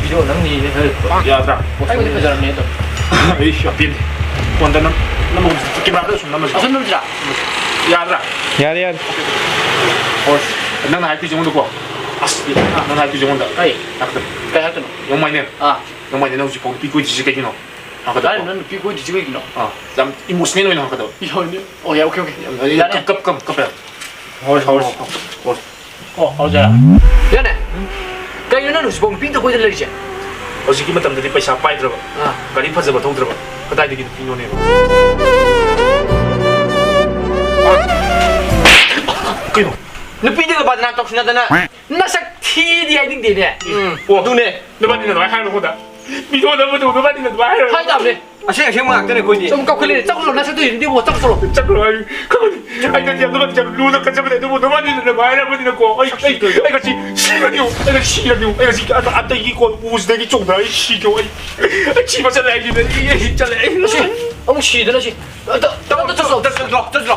Video ꯅꯝꯅꯤ, ꯍꯦ꯫ ꯌꯥꯗ꯭ꯔꯥ? ꯑꯩꯕꯨꯗꯤ ꯐꯖꯔꯝꯅꯦ ꯑꯗꯣ꯫ ꯑꯩ ꯌꯥꯝ ꯄꯦꯟꯗꯦ꯫ ꯐꯣꯟꯗ ꯅꯝ-, ꯅꯝꯃꯒꯨꯝꯁꯤ꯫ Camera ꯗ ꯁꯨꯝ ꯅꯝꯃꯁꯤ꯫ ꯑꯁꯨꯝ ꯅꯝꯁꯤꯔꯥ? ꯌꯥꯗ꯭ꯔꯥ? ꯌꯥꯔꯦ, ꯌꯥꯔꯦ꯫ ꯍꯣꯏ꯫ ꯅꯪꯅ ꯍꯥꯏꯔꯛꯇꯣꯏꯁꯦ ꯑꯩꯉꯣꯟꯗꯀꯣ꯫ ꯑꯁ, ꯅꯪꯅ ꯍꯥꯏꯔꯛꯇꯣꯏꯁꯦ ꯑꯩꯉꯣꯟꯗ꯫ ꯀꯩ? ꯀꯩ ꯍꯥꯏꯔꯛꯇꯣꯏꯅꯣ? ꯌꯣꯡ ꯃꯥꯏꯅꯦ꯫ ꯑꯥ꯫ ꯅꯪ ꯃꯥꯏꯅꯦ, ꯅꯪ ꯍꯧꯖꯤꯛꯐꯥꯎ ꯅꯨꯄꯤ ꯀꯣꯏꯗ꯭ꯔꯤꯁꯦ ꯀꯩꯒꯤꯅꯣ? ꯍꯪꯒꯗꯕ꯫ ꯀꯔꯤꯅꯣ, ꯅꯪ ꯅꯨꯄꯤ ꯀꯣꯏꯗ꯭ꯔꯤꯁꯦ ꯀꯩꯒꯤꯅꯣ? ꯑꯥ, ꯌꯥꯝ emotional ꯑꯣꯏꯅ ꯍꯪꯒꯗꯕ꯫ ꯌꯥꯎꯅꯤ꯫ ꯑꯣ, ꯌꯥ, okay, okay꯫ ꯌꯥꯝ, ꯌꯥꯅꯤ꯫ ꯀꯞ, ꯀꯞ, ꯀꯞ, ꯀꯞ꯫ ꯍꯧꯔꯁꯤ, ꯍꯧꯔꯁꯤ꯫ ꯍꯧꯔꯁꯤ꯫ ꯑꯣ, ꯍꯧꯔꯁꯤ꯫ ꯌꯥꯅꯤ꯫ ꯀꯩꯅꯣ ꯅꯪ ꯍꯧꯖꯤꯛꯐꯥꯎ ꯅꯨꯄꯤ ꯑꯝꯇ ꯀꯣꯏꯗꯅ ꯂꯩꯔꯤꯁꯦ? ꯍꯧꯖꯤꯛꯀꯤ ꯃꯇꯝꯗꯗꯤ ꯄꯩꯁꯥ ꯄꯥꯏꯗ꯭ꯔꯕ, ꯑꯥ꯫ ꯒꯥꯔꯤ ꯐꯖꯕ ꯊꯧꯗ꯭ꯔꯕ, ꯀꯗꯥꯏꯗꯒꯤ ꯅꯨꯄꯤꯅꯣꯅꯦ? ꯀꯩꯅꯣ? ꯅꯨꯄꯤꯗꯨꯒ ꯕꯗꯅꯥꯝ ꯇꯧꯁꯤꯟꯅꯗꯅ ꯅꯁꯛ ꯊꯤꯗꯤ ꯍꯥꯏꯅꯤꯡꯗꯦꯅꯦ꯫ ꯎꯝ, ꯑꯣ, ꯑꯗꯨꯅꯦ꯫ ꯅꯕꯥꯅꯤꯅ ꯑꯗꯨꯃꯥꯏꯅ ꯍꯥꯏꯔꯨꯅꯨꯗ꯫ ꯃꯤꯉꯣꯟꯗ ꯑꯃ ꯇꯧꯗꯣ ꯃꯥꯅꯤ ꯑꯗꯨꯃꯥꯏꯅ ꯍꯥꯏꯔꯨꯅꯨ꯫ ꯍꯥꯏꯗꯕꯅꯦ꯫ ꯑꯁꯦꯡ ꯑꯁꯦꯡꯕ ꯉꯥꯛꯇꯅꯦ ꯑꯩꯈꯣꯏꯗꯤ꯫ ꯁꯨꯝ ꯀꯧꯈꯠꯂꯛꯑꯦ꯫ ꯆꯠꯈ꯭ꯔꯣ, ꯅꯁꯛꯇꯨ ꯌꯦꯡꯅꯤꯡꯗꯦ ꯏꯕꯨꯡꯉꯣ, ꯆꯠꯈ꯭ꯔꯣ꯫ ꯆꯠꯈ꯭ꯔꯣ ꯍꯥꯏ꯫ ꯈꯪꯉꯅꯤ꯫ ꯑꯩꯅꯗꯤ ꯑꯗꯨꯃꯛ ꯌꯥꯝ ꯂꯨꯅ ꯈꯟꯖꯕꯅꯦ, ꯑꯗꯨꯕꯨ ꯅꯕꯥꯅꯤꯅ ꯑꯗꯨꯃꯥꯏꯅ ꯍꯥꯏꯔꯕꯅꯤꯅꯀꯣ꯫ ꯑꯩ, ꯑꯩ, ꯑꯩ ꯉꯁꯤ ꯁꯤꯔꯅꯤ, ꯑꯩ ꯉꯁꯤ ꯁꯤꯔꯅꯤ, ꯑꯩ ꯉꯁꯤ ꯑꯇ-, ꯑꯇꯩꯒꯤ ꯀꯣꯟ ꯎꯁꯤꯗꯒꯤ ꯆꯣꯡꯊꯔ ꯑꯩ ꯁꯤꯒꯦ, ꯑꯩ, ꯑꯩ ꯁꯤꯕ ꯆꯠꯂꯦ, ꯑꯩ, ꯑꯩ, ꯑꯩ ꯆꯠꯂꯦ, ꯑꯩ꯫ ꯑꯁꯤ ꯑꯃꯨꯛ ꯁꯤꯗꯅ ꯁꯤ꯫ ꯑ, ꯇ-, ꯇ-, ꯇ-, ꯆꯠꯂꯣ, ꯆꯠꯂꯣ, ꯆꯠꯂꯣ꯫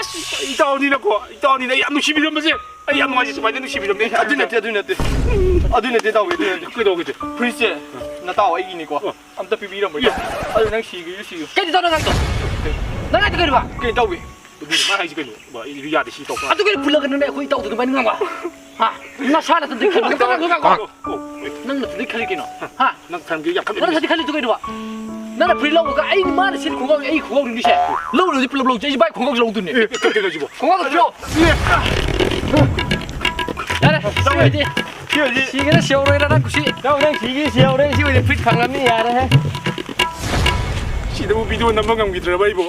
ꯑꯁ, ꯏꯇꯥꯎꯅꯤꯅꯀꯣ, ꯏꯇꯥꯎꯅꯤꯅ ꯑꯩ ꯌꯥꯝ ꯅꯨꯡꯁꯤꯕꯤꯔꯝꯕꯁꯦ꯫ ꯑꯩ ꯌꯥꯝ ꯅꯨꯡꯉꯥꯏꯖꯩ, ꯁꯨꯃꯥꯏꯅ ꯅꯨꯡꯁꯤꯕꯤꯔꯝꯅꯦ꯫ ꯑꯗꯨ ꯅꯠꯇꯦ, ꯑꯗꯨ ꯅꯠꯇꯦ꯫ ꯑꯗꯨ ꯅꯠꯇꯦ, ꯏꯇꯥꯎꯕꯤ, ꯑꯗꯨ ꯅꯠꯇꯦ꯫ ꯀꯩꯗꯧꯒꯦ? ꯐꯨꯔꯤꯠꯁꯦ ꯅꯇꯥꯎ ꯑꯩꯒꯤꯅꯤꯀꯣ꯫ ꯑꯣ꯫ ꯑꯝꯇ ꯄꯤꯕꯤꯔꯝꯃꯣ, ꯏꯇꯥꯎ꯫ ꯑꯗꯨ ꯅꯪ ꯁꯤꯒꯦꯁꯨ ꯁꯤꯌꯨ꯫ ꯀꯩꯅꯣ ꯇꯧꯔ ꯅꯪ ꯇꯧ-, ꯅꯪ ꯍꯥꯏꯗꯣ ꯀꯩꯅꯣꯕ? ꯀꯩꯅꯣ ꯇꯧꯕꯤ? ꯑꯗꯨꯗꯤ ꯃꯥ ꯍꯥꯏꯁꯤ ꯀꯩꯅꯣ? ꯕꯥ, ꯑꯩ ꯌꯥꯗꯦ, ꯁꯤ ꯇꯧ꯫ ꯑꯗꯨ ꯀꯩꯅꯣ ꯐꯨꯜꯂꯒ ꯅꯪꯅ ꯑꯩꯈꯣꯏ ꯏꯇꯥꯎꯗ ꯑꯗꯨꯃꯥꯏꯅ ꯉꯥꯡꯕ? ꯍꯥ? ꯅꯁꯥ ꯅꯊꯟꯗ ꯈꯜꯂꯨ꯫ ꯅꯪ ꯅꯊꯟꯗ ꯈꯜꯂꯤ ꯀꯩꯅꯣ? ꯍꯥ? ꯅꯪ ꯊꯝꯒꯦ ꯌꯥꯝ ꯈꯜꯂꯤ꯫ ꯅꯪ ꯅꯊꯟꯗ ꯈꯜꯂꯤꯗꯨ ꯀꯩꯅꯣꯕ? ꯅꯪꯅ ꯐꯨꯔꯤꯠ ꯂꯧꯕꯒ ꯑꯩ ꯃꯥꯅ ꯁꯦꯠ ꯈꯣꯡꯒ꯭ꯔꯥꯎ ꯑꯩ ꯈꯣꯡꯒ꯭ꯔꯥꯎ ꯂꯤꯁꯦ꯫ ꯂꯧꯔꯨꯔꯗꯤ ꯄꯨꯂꯞ ꯂꯧꯖꯦ꯫ ꯑꯩꯁꯦ ꯚꯥꯏ ꯈꯣꯡꯒ꯭ꯔꯥꯎꯁꯨ ꯂꯧꯗꯣꯏꯅꯦ꯫ ꯑꯦ, ꯀꯩ, ꯀꯩꯅꯣ ꯍꯥꯏꯁꯤꯕꯣ? ꯈꯣꯡꯒ꯭ꯔꯥꯎꯗꯣ ꯄꯤꯔꯛꯑꯣ꯫ ꯌꯥꯔꯦ, ꯁꯤ ꯑꯣꯏꯔꯗꯤ꯫ ꯁꯤ ꯑꯣꯏꯔꯗꯤ ꯁꯤꯒꯦꯔꯥ ꯁꯤꯍꯧꯔꯣꯏꯔꯥ ꯅꯪ ꯀꯨꯁꯤ꯫ ꯏꯇꯥꯎ, ꯅꯪ ꯁꯤꯒꯦ ꯁꯤꯍꯧꯔꯦ꯫ ꯁꯤ ꯑꯣꯏꯔꯗꯤ ꯐꯨꯔꯤꯠ ꯐꯪꯉꯕꯅꯤ, ꯌꯥꯔꯦꯍꯦ꯫ ꯁꯤꯗꯕꯨ ꯚꯤꯗꯤꯑꯣ ꯅꯝꯕ ꯉꯝꯈꯤꯗ꯭ꯔꯕ ꯑꯩꯕꯣ?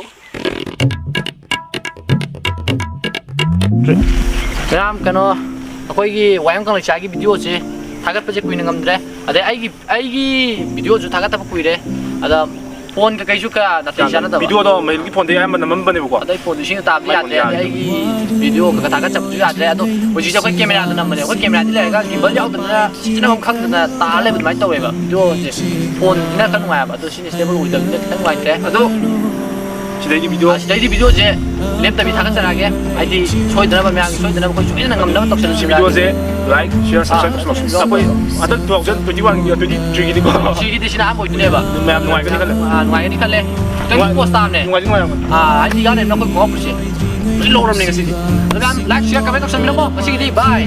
ꯃꯌꯥꯝ, ꯀꯩꯅꯣ, ꯑꯩꯈꯣꯏꯒꯤ ꯋꯥꯌꯦꯜ ꯀꯪꯂꯩꯁꯥꯒꯤ ꯚꯤꯗꯤꯑꯣꯁꯦ ꯊꯥꯒꯠꯄꯁꯦ ꯀꯨꯏꯅ ꯉꯝꯗ꯭ꯔꯦ꯫ ꯑꯗꯩ ꯑꯩꯒꯤ, ꯑꯩꯒꯤ ꯚꯤꯗꯤꯑꯣꯁꯨ ꯊꯥꯒꯠꯇꯕ ꯀꯨꯏꯔꯦ꯫ ꯑꯗ ꯐꯣꯟ ꯀꯩꯀꯩꯁꯨ ꯀꯌꯥ ꯅꯥꯇꯩ ꯆꯥꯅꯗꯕ꯫ ꯚꯤꯗꯤꯑꯣꯗꯣ ꯃꯍꯤꯜꯒꯤ ꯐꯣꯟꯗꯒꯤ ꯑꯌꯥꯝꯕ ꯅꯝꯃꯝꯕꯅꯦꯕꯀꯣ꯫ ꯑꯗ ꯑꯩ ꯐꯣꯟꯗꯨ ꯁꯤꯅ ꯇꯥꯕꯗꯤ ꯃꯥꯏ ꯐꯣꯟ ꯌꯥꯗ꯭ꯔꯦ꯫ ꯌꯥꯗ꯭ꯔꯦ꯫ ꯑꯩꯒꯤ ꯚꯤꯗꯤꯑꯣ ꯈꯔ ꯊꯥꯒꯠꯆꯕꯁꯨ ꯌꯥꯗ꯭ꯔꯦ꯫ ꯑꯗꯣ ꯍꯧꯖꯤꯛꯁꯦ ꯑꯩꯈꯣꯏ ꯀꯦꯃꯦꯔꯥꯗ ꯅꯝꯕꯅꯦ꯫ ꯑꯩꯈꯣꯏ ꯀꯦꯃꯦꯔꯥꯗꯤ ꯂꯩꯔꯒ ꯒꯤꯝꯕꯜ ꯌꯥꯎꯗꯗꯅ ꯁꯤꯖꯤꯟꯅꯐꯝ ꯈꯪꯗꯅ ꯇꯥꯔ ꯂꯩꯕ ꯑꯗꯨꯃꯥꯏꯅ ꯇꯧꯋꯦꯕ ꯚꯤꯗꯤꯑꯣꯁꯦ꯫ ꯐꯣꯟꯁꯤꯅ ꯈꯔ ꯅꯨꯡꯉꯥꯏꯕ꯫ ꯑꯗꯣ ꯁꯤꯅ stable ꯑꯣꯏꯗꯕꯅꯤꯅ ꯈꯤꯇꯪ ꯅꯨꯡꯉꯥꯏꯇ꯭ꯔꯦ꯫ ꯑꯗꯣ ꯁꯤꯗꯩꯗꯤ ꯚꯤꯗꯤꯑꯣ ꯑꯁꯤꯗꯩꯗꯤ ꯚꯤꯗꯤꯑꯣꯁꯦ ꯂꯦꯞꯇꯕꯤ ꯊꯥꯒꯠꯆꯔꯛꯑꯒꯦ꯫ ꯍꯥꯏꯗꯤ ꯁꯣꯏꯗꯅꯕ, ꯃꯌꯥꯝꯒꯤ ꯁꯣꯏꯗꯅꯕ ꯑꯩꯈꯣꯏ ꯁꯣꯏꯗꯅ ꯉꯝꯅꯕ ꯇꯧꯁꯜꯂꯁꯤ꯫ ꯁꯤ ꯚꯤꯗꯤꯑꯣꯁꯦ like, share, subscribe ꯑꯥ, ꯇꯧꯁꯜꯂꯣ꯫ ꯑꯩꯈꯣꯏ ꯍꯟꯗꯛ two thousand twenty-one ꯒꯤ, twenty-three ꯒꯤꯗꯤꯀꯣ꯫ ꯁꯤꯒꯤꯗꯤ ꯁꯤꯅ ꯑꯍꯥꯟꯕ ꯑꯣꯏꯗꯣꯏꯅꯦꯕ꯫ ꯃꯌꯥꯝ ꯅꯨꯡꯉꯥꯏꯒꯅꯤ ꯈꯜꯂꯦ꯫ ꯑꯥ, ꯅꯨꯡꯉꯥꯏꯒꯅꯤ ꯈꯜꯂꯦ꯫ ꯈꯤꯇꯪ ꯅꯨꯡꯉꯥꯏ-, ꯄꯣꯁ ꯇꯥꯕꯅꯦ꯫ ꯅꯨꯡꯉꯥꯏꯗꯤ ꯅꯨꯡꯉꯥꯏꯔꯝꯒꯅꯤ꯫ ꯑꯥ, ꯍꯥꯏꯗꯤ ꯌꯥꯎꯔꯦ ꯑꯩꯈꯣꯏ ꯈꯣꯡꯎꯞꯁꯦ꯫ ꯂꯣꯏ ꯂꯧꯔꯝꯅꯦ ꯉꯁꯤꯗꯤ꯫ ꯑꯗꯨ ꯃꯌꯥꯝ like, share, comment ꯇꯧꯁꯟꯕꯤꯔꯝꯃꯣ꯫ ꯉꯁꯤꯒꯤꯗꯤ bye꯫